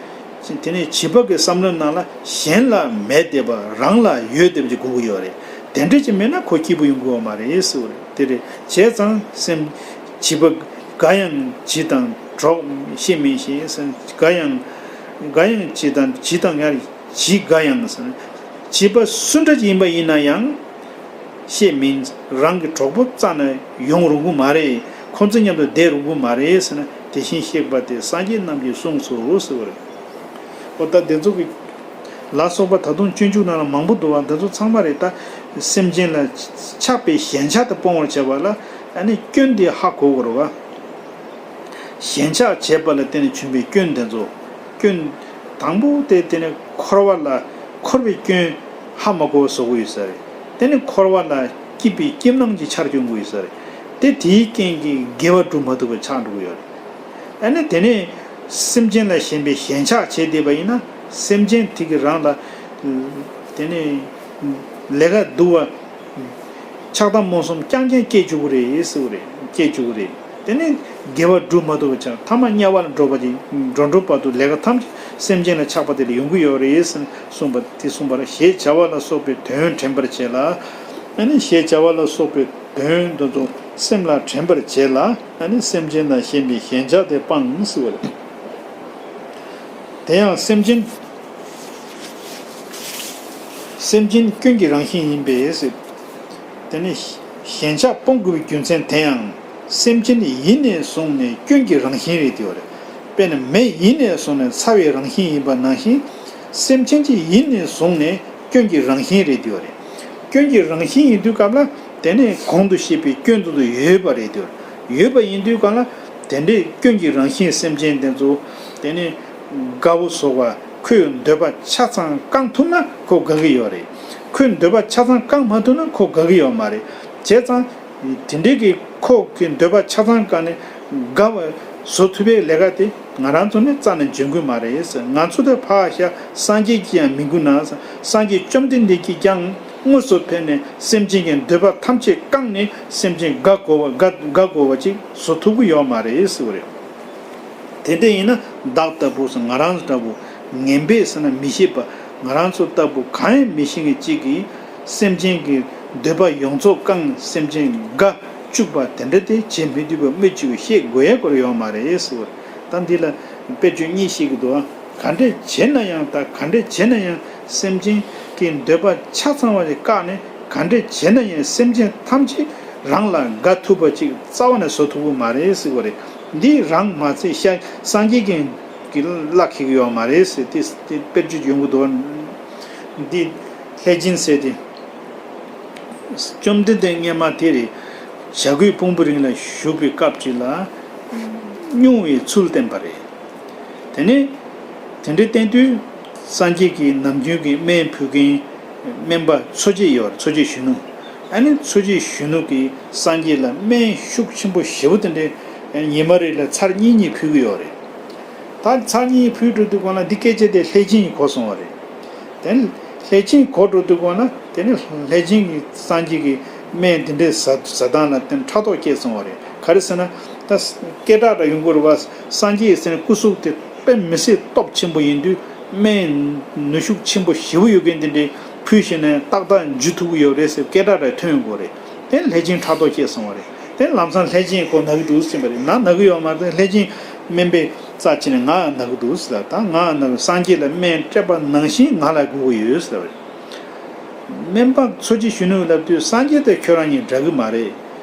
དེ་ནས་བྱིས་པ་གི་བསམ་བློའི་ནང་ལ་གཞན་ལ་མེད་བསྡད་པ་རང་ལ་ཡོད་བསྡད་པ་ཅིག་དགོས་ཀྱི་ཡོད་རེད། དེ་འདྲ་ཅིག་མེད་ན་ཁོ་སྐྱིད་པོ་ཡོང་གི་ཡོད་མ་རེད་ཟེར་བ་རེད། དེ་རེད་བྱས་ཙང་སེམས་བྱིས་པ་དགའ་ཡང་བྱིས་དང་གྲོགས་ཤེས་མིན་ཤེས་དགའ་ཡང་དགའ་ཡང་བྱིས་དང་བྱིས་དང་ཡར། བྱིས་དགའ་ཡང་ཟེར་ན། བྱིས་པ་སུ་འདྲ་ཡིན་པ་ཡིན་ན་ཡང་། ཤེས་མིན་རང་གི་གྲོགས་པོ་རྩ་ནས་ཡོང་རུང་གི་མ་རེད། ཁོང་ཚོ་མཉམ་དུ་བསྡད་རུང་གི་མ་རེད་ཟེར་ན་དེ་བཞིན་གཤེགས་པ་དེ་སངས་རྒྱས་རྣམས་ཀྱིས་གསུངས་སོ་ཟེར་བ་རེད། ཨོ་ད་དེ་ཚོ་གི་ལ་སོགས་པ་ད་དུང་སྤྱོད་འཇུག་ནང་ལ་མང་པོ་འདུག་བ་འདི་ཚོ་ཚང་མ་རེད་ད། སེམས་ཅན་ལ་ཆགས་པའི་ཞེན་ཆགས་དེ་སྤོང་བར་བྱ་བ་ལ་ཨ་ནི་སྐྱོན་དེ་ཧ་གོ་དགོས་རེད་བ། ཞེན་ཆགས་བྱས་པ་ལ་བརྟེན་ནས་བྱུང་བའི་སྐྱོན་དེ་ཚོ། སྐྱོན། དང་པོ་དེ་དེ་ནི་འཁོར་བ་ལ་འཁོར་བའི་སྐྱོན་ཧ་མ་གོ་བ་བཟོ་གི་ཡོད་ས་རེད། དེ་ནི་འཁོར་བ་ལ་སྐྱིད་པའི་སྐྱིད་སྣང་གི་ཆར་གྱོན་གི་ཡོད་ས་རེད། དེ་དེའི་རྐྱེན་གྱིས་དགེ་བ་སྒྲུབ་མ་ཐུབ་པ་ཆགས་འགྲོ་གི་ཡོད་རེད། ཨ་ནི་དེ་ནས་སེམས་ཅན་ལ་ཞེན་པའི་ཞེན་ཆགས་བྱས་བསྡད་པ་ཡིན་ན་སེམས་ཅན་དེ་གི་རང་ལ་དེ་ནས་ལས་ཀ་སྡུག་པ། ཆགས་སྡང་རྨོངས་གསུམ་རྐྱང་རྐྱང་སྐྱེ་བཅུག་གི་རེད་ཟེར་བ་རེད་སྐྱེ་བཅུག་གི་རེད། དེ་ནས་དགེ་བ་སྒྲུབ་མ་ཐུབ་པ་ཆགས་ཐ་མ་དམྱལ་བ་ལ་འགྲོ་བ་ཅིག་འགྲོ་འགྲོ་བར་དུ་ལས་ཀ་ཐམས་ཅད་སེམས་ཅན་ལ་ཆགས་པ་དེ་ལ་ཡོང་གི་ཡོད་རེད་ཟེར་གསུངས་པ་དེ་གསུངས་པར་ཞེས་བྱ་བ་ལ་སོགས་པའི་དོན་དྲན་པར་བྱས་ལ། ཨ་ནི་ཞེས་བྱ་བ་ལ་སོགས་པའི་དོན་དེ་ཚོ་སེམས་ལ་དྲན་པར་བྱས་ལ་ཨ་ནི་སེམས་ཅན་ལ་ཞེན་པའི་ཞེན་ཆགས་དེ་སྤངས་ཟེར་བ་རེད། དེ་ཡང་སེམས་ཅན། སེམས་ཅན་སྐྱོན་གྱི་རང་བཞིན་ཡིན་པས་ཟེར། དེ་ནི་ཞེན་ཆགས་སྤོང་དགོས་པའི་རྒྱུ་མཚན་དེ་ཡང་སེམས་ཅན་ཡིན་ནས་བཟུང་ནས་སྐྱོན་གྱི་རང་བཞིན་རེད་དེ་བ་རེད། དཔེར་ན་མེ་ཡིན་ནས་བཟུང་ནས་ཚ་བའི་རང་བཞིན་ཡིན་པ་ནང་བཞིན་སེམས་ཅན་གྱི་ཡིན་ནས་བཟུང་ནས་སྐྱོན་གྱི་རང་བཞིན་རེད་དེ་བ་རེད། སྐྱོན་གྱི་རང་བཞིན་ཡིན་དུས་སྐབས་ལ་དེ་ནས་གོང་དུ་བཤད་པའི་སྐྱོན་དེ་ཚོ་ཡོད་པ་རེད་དེ་བ་རེད། ཡོད་པ་ཡིན་དུས་སྐབས་ལ་དེ་འདྲའི་སྐྱོན་གྱི་རང་བཞིན་སེམས་ཅན་དེ་ཚོ་དེ་ནས་དགའ་བོ་བཟོ་བ། ཁོས་འདོད་པ་ཆ་ཚང་བསྐང་ཐུབ་ན་ཁོ་དགའ་གི་ཡོད་རེད། ཁོས་འདོད་པ་ཆ་ཚང་བསྐང་མ་ཐུབ་ན་ཁོ་དགའ་གི་ཡོད་མ་རེད། བྱས་ཙང་དེ་འདྲའི་གི་ཁོ་གི་འདོད་པ་ཆ་ཚང་བསྐང་ནས་དགའ་བ་བཟོ་ཐུབ་པའི་ལས་ཀ་དེ་ང་རང་ཚོ་ནི་རྩ་ནས་འཇོན་གི་མ་རེད། ང་ཚོ་དེ་ཕར་བཞག་སངས་རྒྱས་ཀྱིས་ཡང་མི་འགུག་ན། སངས་རྒྱས་བཅོམ་ལྡན་འདས་ཀྱིས་ཀྱང་དངོས་སུ་ཕེབས་ནས་སེམས་ཅན་གྱི་འདོད་པ་ཐམས་ཅད་བསྐངས་ནས་སེམས་ཅན་དགའ་དགོས་པ་དགའ་དགའ་དགོས་པ་ཅིག་བཟོ་ཐུབ་ཀྱི་ཡོད་མ་རེད་ཟེར་བ་རེད། དེ་འདྲ་ཡིན་ན་བདག་ལྟ་བུ་ཟེར་ང་རང་ལྟ་བུ་ངན་པས་ཟེར་ན་མི་ཤེས་པ་ང་རང་ཚོ་ལྟ་བུ་གང་ཡང་མི་ཤེས་མཁན་གཅིག་གིས་སེམས་ཅན་གྱི་འདོད་པ་ཡོངས་རྫོགས་བསྐངས་སེམས་ཅན་དགའ་བཅུག་པ་དེ་འདྲ་དེ་བྱེད་མི་ཐུབ་པ་སྨོས་ཅིག་བཤད་དགོས་ཡ་སྐོར་ཡོད་མ་རེད་ཟེར་བ། ད་འདི་ལ་དཔེ་བརྗོད་གཉིས་ཤིག་གི་འདུག་ཨ། ག་འདྲས་བྱས་ན་ཡང་དང་ག་འདྲས་བྱས་ན་ཡང་སེམས་ཅན་གྱི་འདོད་པ་ཆ་ཚང་བ་ཞིག་བཀག་ནས། ག་འདྲས་བྱས་ན་ཡང་སེམས་ཅན་ཐམས་ཅད་རང་ལ་དགའ་ཐུབ་པ་ཅིག་རྩ་བ་ནས་བཟོ་ཐུབ་ཀྱི་མ་རེད་ཟེར་བ་རེད། འདི་རང་མ་ཚད་ཤ་སངས་རྒྱས་ཀྱི་གི་བླ་འཁེལ་གྱི་ཡོད་མ་རེད་ཟེར་ཏེ་དེ་དཔེར་བརྗོད་ཡོང་གི་འདུག་འདི་ལྷས་སྦྱིན་ཟེར་ཏེ། བཅོམ་ལྡན་འདས་སྔས་མ་དེ་རེད། བྱ་རྒོད་ཕུང་པོའི་རིང་ལ་བཞུགས་པའི་སྐབས་ཅིག་ལ་སྨྱུང་བའི་ཚུལ་བསྟན་པ་རེད། དེ་ནས་དེ་འདྲའི་བསྟན་དུས་སངས་རྒྱས་ཀྱིས་ནམ་རྒྱུན་གྱི་སྨན་ཕུལ་མཁན་སྨན་པ་འཚོ་བྱེད་ཡོད་རེད། འཚོ་བྱེད་གཞོན་ནུ། ཨ་ནི་འཚོ་བྱེད་གཞོན་ནུ་གིས་སངས་རྒྱས་ལ་སྨན་ཤུགས་ཆེན་པོ་ཞེ་པོ་དེ་འདྲའི་ཉི་མ་རེ་ལ་ཚར་གཉིས་གཉིས་ཕུལ་གྱི་ཡོད་རེད། ད་ཚར་གཉིས་ཕུལ་འགྲོ་དུས་སྒང་ལ་འདི་སྐད་ཆ་དེ་ལྷས་སྦྱིན་གྱིས་གོ་སོང་བ་རེད། དེ་ནས་ལྷས་སྦྱིན་གྱིས་གོ་འགྲོ་དུས་སྒང་ལ་དེ་ནས་ལྷས་སྦྱིན་གྱིས་སངས་རྒྱས་ཀྱི་སྨན་དེ་འདྲའི་ཟ་ཟ་སྟངས་ལ་དེ་ཕྲག་དོག་སྐྱེས་སོང་བ་རེད། ག་རེ་ཟེར་ན། ད་སྐད་གྲགས་འདྲ་ཡོང་གི་རེད་བ། སངས་རྒྱས་ཟེར་ན་སྐུ་གཟུགས་དེ་དཔེ་མི་སྲིད་སྟོབས་ཆེན་པོ་ཡིན་དུས་སྨན་ནུས་ཤུགས་ཆེན་པོ་ཞེ་པོ་ཡོད་མཁན་དེ་འདྲའི་ཕུལ་ཤེས་ན་ཏག་ཏག་འཇུ་ཐུབ་ཀྱི་ཡོད་རེད་ཟེར་སྐད་གྲགས་འདྲ་ཐོན་ཡོང་གི་རེད། དེ་ལྷས་སྦྱིན་ཕྲག་དོག་སྐྱེས་སོང་བ་རེད། དེ་ལམ་སང་ལྷས་སྦྱིན་ཁོ་ན་གི་འདུག་ཟེར་བ་རེད། ན་ན་གི་ཡོད་མ་རེད། ལྷས་སྦྱིན་སྨན་པས་རྩ་ཆེ་ནས་ང་ན་གི་འདུག་ཟེར། ད་ང་ན་གི། སངས་རྒྱས་ལ་སྨན་སྤྲད་པ་ནང་བཞིན་ང་ལ་དགོས་ཀྱི་ཡོད་ཟེར་བ་རེད། སྨན་པ་འཚོ་བྱེད་གཞོན་ནུས་ལབ་དུས་སངས་རྒྱས་དང་ཁྱོད་རང་གཉིས་འདྲ་གི་མ་རེད།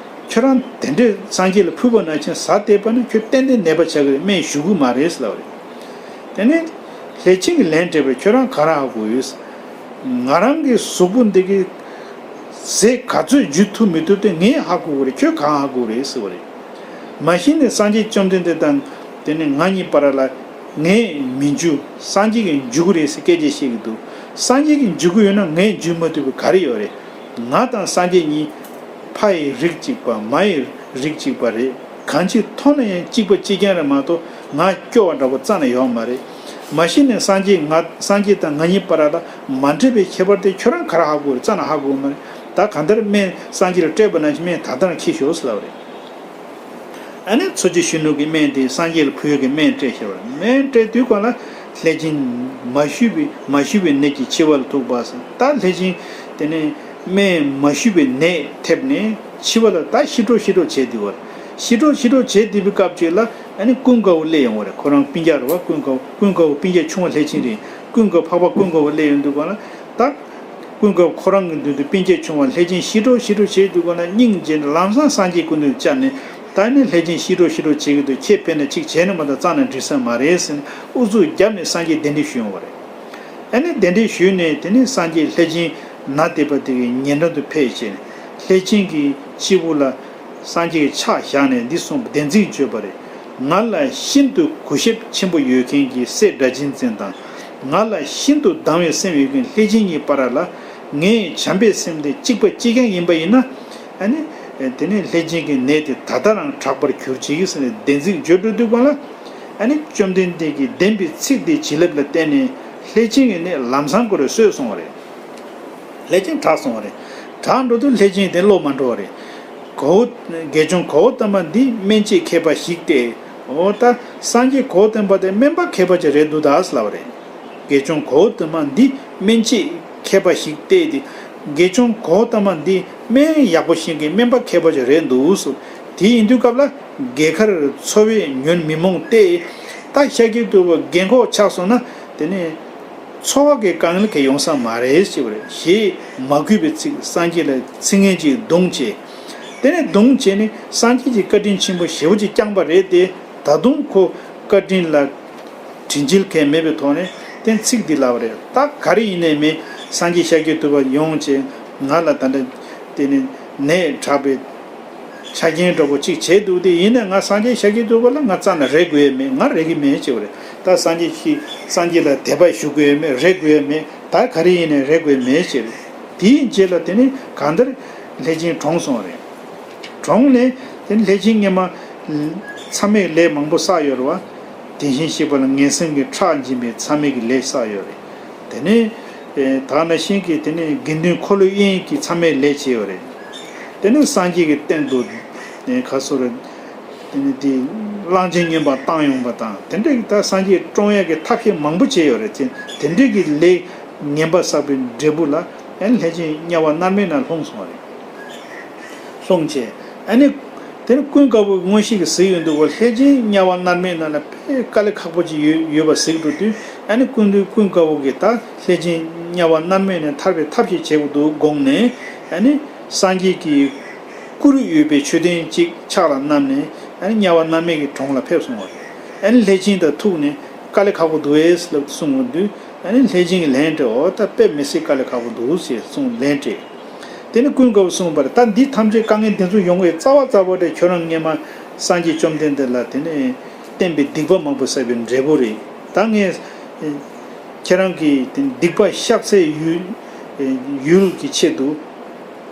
ཁྱོད་རང་དེ་འདྲས་སངས་རྒྱས་ལ་ཕུལ་བ་ནང་བཞིན་ཟ་བསྡད་པ་ན་ཁྱོད་ཏན་ཏན་ནད་པ་ཆགས་ཀྱི་རེད། སྨན་ཞུ་གི་མ་རེད་ཟེར་ལབ་པ་རེད། དེ་ནས་ལྷས་སྦྱིན་གྱིས་ལན་སྤྲད་པར་ཁྱོད་རང་ག་རེ་ཧ་གོ་ཡོད། ང་རང་གི་གཟུགས་པོ་འདི་གི་ཟས་ག་ཚོད་འཇུ་ཐུབ་མི་ཐུབ་དེ་ངས་ཧ་གོ་གི་རེད། ཁྱོད་གང་ཧ་གོ་རེད་ཟེར་བ་རེད། མ་གཞི་ནས་སངས་རྒྱས་བཅོམ་ལྡན་འདས་དང་དེ་ནས་ང་གཉིས་བར་ལ་ངས་མི་འཇུ། སངས་རྒྱས་ཀྱིས་འཇུ་གི་རེད་ཟེར་སྐད་ཆ་བཤད་ཀྱི་འདུག་སངས་རྒྱས་ཀྱིས་འཇུ་གི་ཡོད་ན་ངས་འཇུ་མ་ཐུབ་པ་ག་རེ་ཡོད་རེད། ང་དང་སངས་རྒྱས་གཉིས་ཕ་ཡི་རིགས་གཅིག་པ་མ་ཡི་རིགས་གཅིག་པ་རེད། གང་ཅི་མཐོང་ན་ཡང་གཅིག་པ་གཅིག་རྐྱང་རེད་མ་གཏོགས་ང་སྐྱོ་བ་འདྲ་པོ་རྩ་ནས་ཡོད་མ་རེད། མ་གཞི་ནས་སངས་རྒྱས་ང་སངས་རྒྱས་དང་ང་གཉིས་བར་ལ་མ་འདྲེས་པའི་ཁྱད་པར་དེ་ཁྱོད་རང་ག་རེ་ཧ་གོ་རེད། རྩ་ནས་ཧ་གོ་མ་རེད། ད་གང་ལྟར་སྨན་སངས་རྒྱས་ལ་སྤྲད་པ་ནང་བཞིན་སྨན་ད་ལྟ་རང་འཁྱེར་ཤོག་ཟེར་ལབ་པ་རེད། ཨ་ནི་འཚོ་བྱེད་གཞོན་ནུ་གིས་སྨན་དེ་སངས་རྒྱས་ལ་ཕུལ་ཡག་གི་སྨན་སྤྲད་ཤེས་པ་རེད། སྨན་སྤྲད་དུས་སྒང་ལ་ལྷས་སྦྱིན་མ་ཞུས་པའི་མ་ཞུས་པའི་ནད་ཀྱིས་འཆི་བ་ལ་ཐུག་པ་ཟེར། ད་ལྷས་སྦྱིན་དེ་ནས་སྨན་མ་ཞུས་པའི་ནད་ཐེབས་ནས་འཆི་བ་ལ་ད་ཤི་འགྲོ་ཤི་འགྲོ་བྱས་བསྡད་པ་རེད། ཤི་འགྲོ་ཤི་འགྲོ་བྱས་བསྡད་པའི་སྐབས་ཅིག་ལ་ཨ་ནི་ཀུན་དགའ་བོ་སླེབས་ཡོང་བ་རེད། ཁོ་རང་སྤུན་ཀྱག་རེད་བ། ཀུན་དགའ་བོ་ཀུན་དགའ་བོ་སྤུན་ཀྱག་ཆུང་བ་ལྷས་སྦྱིན་རེད། ཀུན་དགའ་བོ་འཕགས་པ་ཀུན་དགའ་བོ་སླེབས་ཡོང་དུས་སྒང་ལ་ད། ཀུན་དགའ་བོ་ཁོ་རང་གི་མདུན་དུ་སྤུན་ཀྱག་ཆུང་བ་ལྷས་སྦྱིན་ཤི་འགྲོ་ཤི་འགྲོ་བྱེད་དུས་སྒང་ལ་སྙིང་རྗེ་ནས་ལམ་སང་སངས་རྒྱས་སྐུ་མདུན་བཅར་ནས་ད་ནི་ལྷས་སྦྱིན་ཤི་འགྲོ་ཤི་འགྲོ་བྱེད་ཀྱི་འདུག་ཁྱེད་ཕེབས་ནས་ཅིག་བྱས་ན་མ་གཏོགས་རྩ་ནས་འགྲིག་ས་མ་རེད་ཟེར་ནས་ཨུ་ཚུགས་བརྒྱབ་ནས་སངས་རྒྱས་གདན་འདྲེན་ཞུས་ཡོང་བ་རེད། ཨ་ནི་གདན་འདྲེན་ཞུས་ནས་དེ་ནས་སངས་རྒྱས་ལྷས་སྦྱིན་ན་བསྡད་པ་དེ་གི་ཉེ་འགྲམ་དུ་ཕེབས་བྱས་ནས་ལྷས་སྦྱིན་གྱི་སྤྱི་བོ་ལ། སངས་རྒྱས་ཀྱི་ཕྱག་བཞག་ནས་འདི་གསུངས་པ་བདེན་ཚིག་བརྗོད་པ་རེད། ང་ལ་ཤིན་ཏུ་གུས་ཞབས་ཆེན་པོ་ཡོད་མཁན་གྱི་སྲས་སྒྲ་གཅན་འཛིན་དང་། ང་ལ་ཤིན་ཏུ་སྡང་བའི་སེམས་ཡོད་མཁན་ལྷས་སྦྱིན་གཉིས་བར་ལ་ངའི་བྱམས་པའི་སེམས་དེ་གཅིག་པ་གཅིག་རྐྱང་ཡིན་པ་ཡིན་ན། ཨ་ནི། དེ་ནས་ལྷས་སྦྱིན་གྱི་ནད་དེ་ད་ལྟ་རང་དྲག་པར་གྱུར་ཅིག་ཟེར་ནས་བདེན་ཚིག་བརྗོད་འགྲོ་དུས་སྒང་ལ། ཨ་ནི་བཅོམ་ལྡན་འདས་ཀྱིས་བདེན་པའི་ཚིག་དེ་བྱིན་རླབས་ལ་བརྟེན་ནས་ལྷས་སྦྱིན་གྱི་ནད་ལམ་སང་ཁོ་རང་སོས་སོང་བ་རེད། ལྷས་སྦྱིན་དྲག་སོང་བ་རེད། དྲག་འགྲོ་དུས་ལྷས་སྦྱིན་དེ་བློ་མ་འགྲོ་བ་རེད། གོའུ། དགེ་སྦྱོང་གོའུ་ཏ་མ་འདི་སྨན་དཔྱད་མཁས་པ་ཞིག་སྟེ། འོ་ད་སངས་རྒྱས་གོའུ་ཏ་མ་དེ་སྨན་པ་མཁས་པ་ཅིག་རེད་འདུག་ད་ཟེར་ལབ་པ་རེད། དགེ་སྦྱོང་གོའུ་ཏ་མ་འདི་སྨན་དཔྱད་མཁས་པ་ཞིག་སྟེ། དེ་དགེ་སྦྱོང་གོའུ་ཏ་མ་འདི་སྨན་ཡག་པོ་ཤེས་མཁན་སྨན་པ་མཁས་པ་ཅིག་རེད་འདུག་ཟེར། དེ་ཡིན་དུས་སྐབས་ལ་རྒས་ཁར་འཚོ་བས་ཉོན་མི་མོངས་ཏེ། ད་ཤཱཀྱ་ཐུབ་པ་རྒས་འཁོགས་ཆགས་སོང་ན་དེ་ནས། འཚོ་བ་གི་དཀའ་ངལ་གང་ཡང་ཡོང་ས་མ་རེད་ཅེས་པ་རེད། ཞེས་མ་གུས་པའི་ཚིག་སངས་རྒྱས་ལ་ཚིག་ངན་གྱིས་རྡུང་བྱས། དེ་ནས་རྡུང་བྱས་ནས་སངས་རྒྱས་ཀྱིས་བཀའ་དྲིན་ཆེན་པོ་ཞེ་པོ་ཅིག་བསྐྱངས་པ་རེད་དེ། ད་དུང་ཁོ་བཀའ་དྲིན་ལ་དྲིན་ཆེན་གང་མེད་པའི་ཐོག་ནས་དེ་ཚིག་འདི་ལབ་པ་རེད། ད་ག་རེ་ཡིན་ནའི་མིན་སངས་རྒྱས་ཤཱཀྱ་ཐུབ་པ་ཡོང་བྱས་ང་ལ་ད་ལྟ་དེ་ནས་ནད་དྲག་པའི། ཆ་རྐྱེན་འདྲ་པོ་གཅིག་བྱས་འདུག་དེ་ཡིན་ན་ང་སངས་རྒྱས་ཤཱཀྱ་ཐུབ་པ་ལ་ང་རྩ་ནས་རེ་དགོས་ཡས་མེད། ང་རེ་གི་མེད་ཅེས་པ་རེད། ད་སངས་རྒྱས་ཤི་སངས་རྒྱས་ལ་དད་པ་ཞུ་དགོས་ཡས་མེད། རེ་དགོས་ཡས་མེད། ད་ག་རེ་ཡིན་ནའི་རེ་དགོས་ཡས་མེད་ཅེས་རེད། དེའི་རྗེས་ལ་དེ་ནི་གང་ལྟར་ལྷས་སྦྱིན་གྲོངས་སོང་བ་རེད། གྲོངས་ནས་དེ་ནི་ལྷས་སྦྱིན་སྔོན་མ་མཚམས་མེད་ལས་མང་པོ་བསགས་ཡོད་རེད་བ། དེ་བཞིན་གཤེགས་པ་ལ་ངན་སེམས་ཀྱི་ཁྲག་འབྱིན་པའི་མཚམས་མེད་ཀྱི་ལས་བསགས་ཡོད་རེད། དེ་ནས་ཨེ་ད་ནང་བཞིན་གྱི་དེ་ནས་དགེ་འདུན་འཁོར་ལོས་དབྱིངས་ཀྱི་མཚམས་མེད་ལས་བྱས་ཡོད་རེད། དེ་ནས་སངས་རྒྱས་ཀྱི་སྟེང་དུ་ཨེ་ག་སོ་རེད། དེ་ནས་དེ་གླང་ཆེན་སྨྱོན་པ་བཏང་ཡོང་པ་དང་དེ་འདྲའི་ད་སངས་རྒྱས་བཀྲོངས་ཡག་གི་ཐབས་ཤེས་མང་པོ་བྱས་ཡོད་རེད། དེ་དེ་འདྲའི་གི་ལས་ངན་པ་བསགས་པའི་འབྲས་བུ་ལ་ཨེ་ལྷས་སྦྱིན་དམྱལ་བ་མནར་མེད་ན་ལྷུང་སོང་བ་རེད། ལྷུང་བྱས་ཨ་ནི་ དེ་ནས་ཀུན་དགའ་བོ་མངོན་ཤེས་ཀྱིས་གཟིགས་ཡོང་དུས་ཀོ་ལྷས་བྱིན་དམྱལ་བ་མནར་མེད་ནང་ལ་དཔེ་དཀའ་ལས་ཁག་པོ་ཅིག་ཡོད་ཡོད་པ་གཟིགས་འགྲོ་དུས། ཨ་ནི་ཀུན་ཀུན་དགའ་བོ་གིས་ད་ལྷས་བྱིན་དམྱལ་བ་མནར་མེད་ནས་ཐར་བའི་ཐབས་ཤིག་བྱེད་དགོས་འདུག་དགོངས་ནས། ཨ་ནི་སངས་རྒྱས་ཀྱི་སྐུ་རུ་ཡོད་པའི་མཆོད་རྟེན་ཅིག་ཕྱག་ལ་བསྣམས་ནས། ཨ་ནི་དམྱལ་བ་མནར་མེད་ཀྱི་གྲོང་ལ་ཕེབས་སོང་བ་རེད། ཨ་ནི་ལྷས་བྱིན་དང་ཐུག་ནས་དཀའ་ལས་ཁག་པོ་འདུག་ཨེ་ལབ་གསུངས་པ་དུས། ཨ་ནི་ལྷས་བྱིན་གྱིས་ལན་སྤྲད། འོ་ད་དཔེ་མི་སྲིད་དཀའ་ལས་ཁག་པོ་འདུག་ཞེས་གསུངས་ལན་སྤྲད། དེ་ནི་ཀུན་དགའ་བོས་གསུངས་པ་རེད། ད་འདི་ཐམས་ཅད་དཀའ་ངལ་འདི་ཚོ་ཡོང་གི་རྩ་བ་རྩ་བ་དེ་ཁྱོད་རང་སྔས་མ་སངས་རྒྱས་བཅོམ་ལྡན་འདས་ལ་དེ་ནས་བསྟན་པའི་སྡིག་པ་མང་པོ་བསགས་པའི་འབྲས་བུ་རེད། ད་ངས་ཁྱེད་རང་གི་དེ་སྡིག་པ་བཤགས་སའི་ཡུལ་ཡུལ་གྱི་ཆེད་དུ་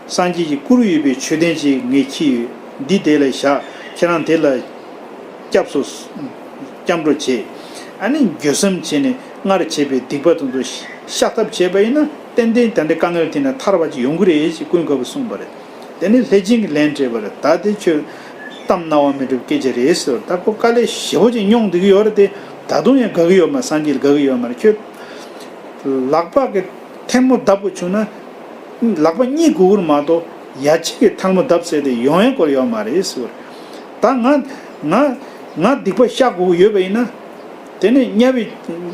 སངས་རྒྱས་ཀྱི་སྐུ་རུ་ཡོད་པའི་མཆོད་རྟེན་ཅིག་ངས་འཁྱེར་ཡོད། འདི་དེ་ལ་བཞག་ཁྱེད་རང་དེ་ལ་སྐྱབས་སུ་སྐྱབས་འགྲོ་བྱེད། ཨ་ནི་འགྱོད་སེམས་བྱས་ནས་སྔར་བྱས་པའི་སྡིག་པ་དེ་ཚོ་བཤགས་ཐབས་བྱས་པ་ཡིན་ན། ཏན་ཏན་དེ་འདྲའི་དཀའ་ངལ་དེ་ནས་ཐར་བ་ཅིག་ཡོང་གི་རེད་ཅེས་ཀུན་དགའ་བོས་གསུངས་པ་རེད། དེ་ནས་ལྷས་བྱིན་གྱིས་ལན་སྤྲད་པ་རེད། ད་དེ་ཁྱོད་གཏམ་རྣ་བ་མི་འགྲོ་བའི་སྐད་ཆ་རེད་ཟེར། ད་ཁོ་དཀའ་ལས་ཞེ་པོ་ཅིག་མྱོང་བསྡད་ཀྱི་ཡོད་རེད་དེ། ད་དུང་ཡང་དགའ་གི་ཡོད་མ། སངས་རྒྱས་ལ་དགའ་གི་ཡོད་མ་རེད། ཁྱོད་ལག་པ་གི་ཐལ་མོ་བརྡབ་དགོས་བྱུང་ན། ལག་པ་གཉིས་དགོས་ཀྱི་རེད་མ་གཏོགས་ཡ་གཅིག་གིས་ཐལ་མོ་བརྡབ་ཟེར་དེ་ཡོང་ཡ་སྐོར་ཡོད་མ་རེད་ཟེར། ད་ང་ང་ང་སྡིག་པ་བཤགས་དགོས་ཀྱི་ཡོད་པ་ཡིན་ན། དེ་ནས་དམྱལ་བའི་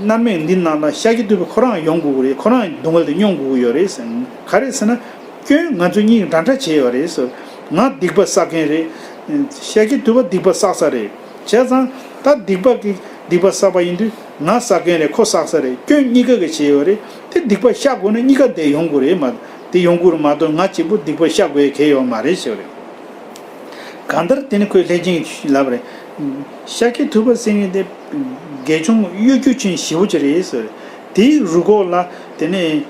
མནར་མེད་འདི་ནང་ལ་ཤཱཀྱ་ཐུབ་པ་ཁོ་རང་ཡོང་དགོས་ཀྱི་རེད། ཁོ་རང་སྡུག་བསྔལ་དེ་མྱོང་དགོས་ཀྱི་ཡོད་རེད་ཟེར། ག་རེ་ཟེར་ན། སྐྱོན་ང་ཚོ་གཉིས་འདྲ་འདྲ་བྱས་ཡོད་རེད་ཟེར། ང་སྡིག་པ་བསགས་མཁན་རེད། ཤཱཀྱ་ཐུབ་པ་སྡིག་པ་བསགས་ས་རེད། བྱས་ཙང་ད་སྡིག་པ་གི་སྡིག་པ་བསགས་པ་ཡིན་དུས་ང་བསགས་མཁན་རེད། ཁོ་བསགས་ས་རེད། སྐྱོན་གཉིས་ཀ་གིས་བྱས་ཡོད་རེད། དེ་སྡིག་པ་བཤགས་དགོས་ན་གཉིས་ཀ་དེ་ཡོང་དགོས་རེད་མ། དེ་ཡོང་དགོས་རེད་མ་གཏོགས་ང་གཅིག་པུ་སྡིག་པ་བཤགས་དགོས་ཡ་གལ་ཡོད་མ་རེད་ཟེར་བ་རེད། གང་ལྟར་དེ་ནི་ཁོས་ལྷས་བྱིན་གྱིས་ལབ་པ་རེད། ཤཱཀྱ་ཐུབ་པ་ཟེར་མཁན་དེ་དགེ་སྦྱོང་གཡོ་སྒྱུ་ཅན་ཞེ་པོ་ཅིག་རེད་ཟེར། དེའི་རུ་ཁོག་ལ་དེ་ནས་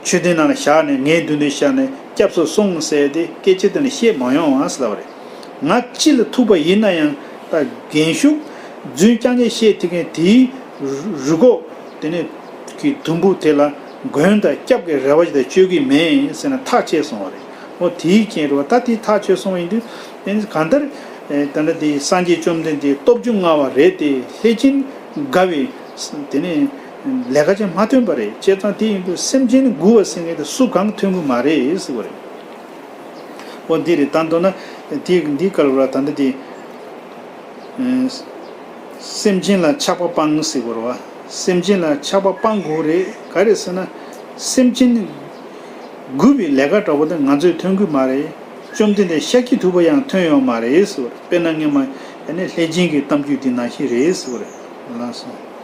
མཆོད་རྟེན་ནང་ལ་བཞག་ནས། ངའི་མདུན་དུ་བཞག་ནས་སྐྱབས་སུ་སོང་ཟེར་དེ་སྐད་ཆ་དེ་ནི་བཤད་མ་ཡོང་བ་ཟེར་ལབ་པ་རེད། ང་ཅི་ལ་ཐུག་པ་ཡིན་ན་ཡང་ད་རྒན་ཤོས་རྫུན་རྐྱང་རྐྱང་བཤད་ཐུབ་མཁན་དེའི་རུ་ཁོག་དེ་ནས་ཀྱི་དུམ་བུ་དེ་ལ་མགོན་དང་སྐྱབས་ཀྱི་རེ་བ་ཞིག་ད་བཅོལ་གྱི་མེད་ཟེར་ན་ཐག་ཆད་སོང་བ་རེད། འོ་དེའི་རྐྱེན་རེད་བ། ད་དེ་ཐག་ཆོད་སོང་བ་ཡིན་དུས། དེ་ནི་གང་ལྟར་ད་ལྟ་དེ་སངས་རྒྱས་བཅོམ་ལྡན་འདས་སྟོབས་བཅུ་མངའ་བ་རེད་དེ། ལྷས་བྱིན་དགའ་བའི་དེ་ནས་ལས་ཀ་ཅིག་མ་ཐོན་པ་རེད། བྱས་ཙང་དེ་ཡིན་དུས་སེམས་ཅན་མགུ་བ་ཟེར་མཁན་དེ་སུ་གང་ཐོན་གི་མ་རེད་ཟེར་བ་རེད། འོ་འདི་རེད། ད་མདོར་ན་དེ་འདི་སྐབས་ལ་ད་ལྟ་དེ། ཨེ། སེམས་ཅན་ལ་ཆགས་པ་སྤང་ཟེར་དགོས་རེད་བ། སེམས་ཅན་ལ་ཆགས་པ་སྤང་དགོས་རེད། ག་རེ་ཟེར་ན། སེམས་ཅན་མགུ་བའི་ལས་ཀ་འདྲ་བོ་དེ་ང་ཚོས་ཐོན་གི་མ་རེད། བཅོམ་ལྡན་འདས་ཤཱཀྱ་ཐུབ་པ་ཡང་ཐོན་ཡོད་མ་རེད་ཟེར་བ་རེད། དཔེར་ན་སྔོན་མ་ཨ་ནི་ལྷས་བྱིན་གྱི་གཏམ་རྒྱུད་འདི་ནང་བཞིན་རེད་ཟེར་བ་རེད། ལགས་སོ།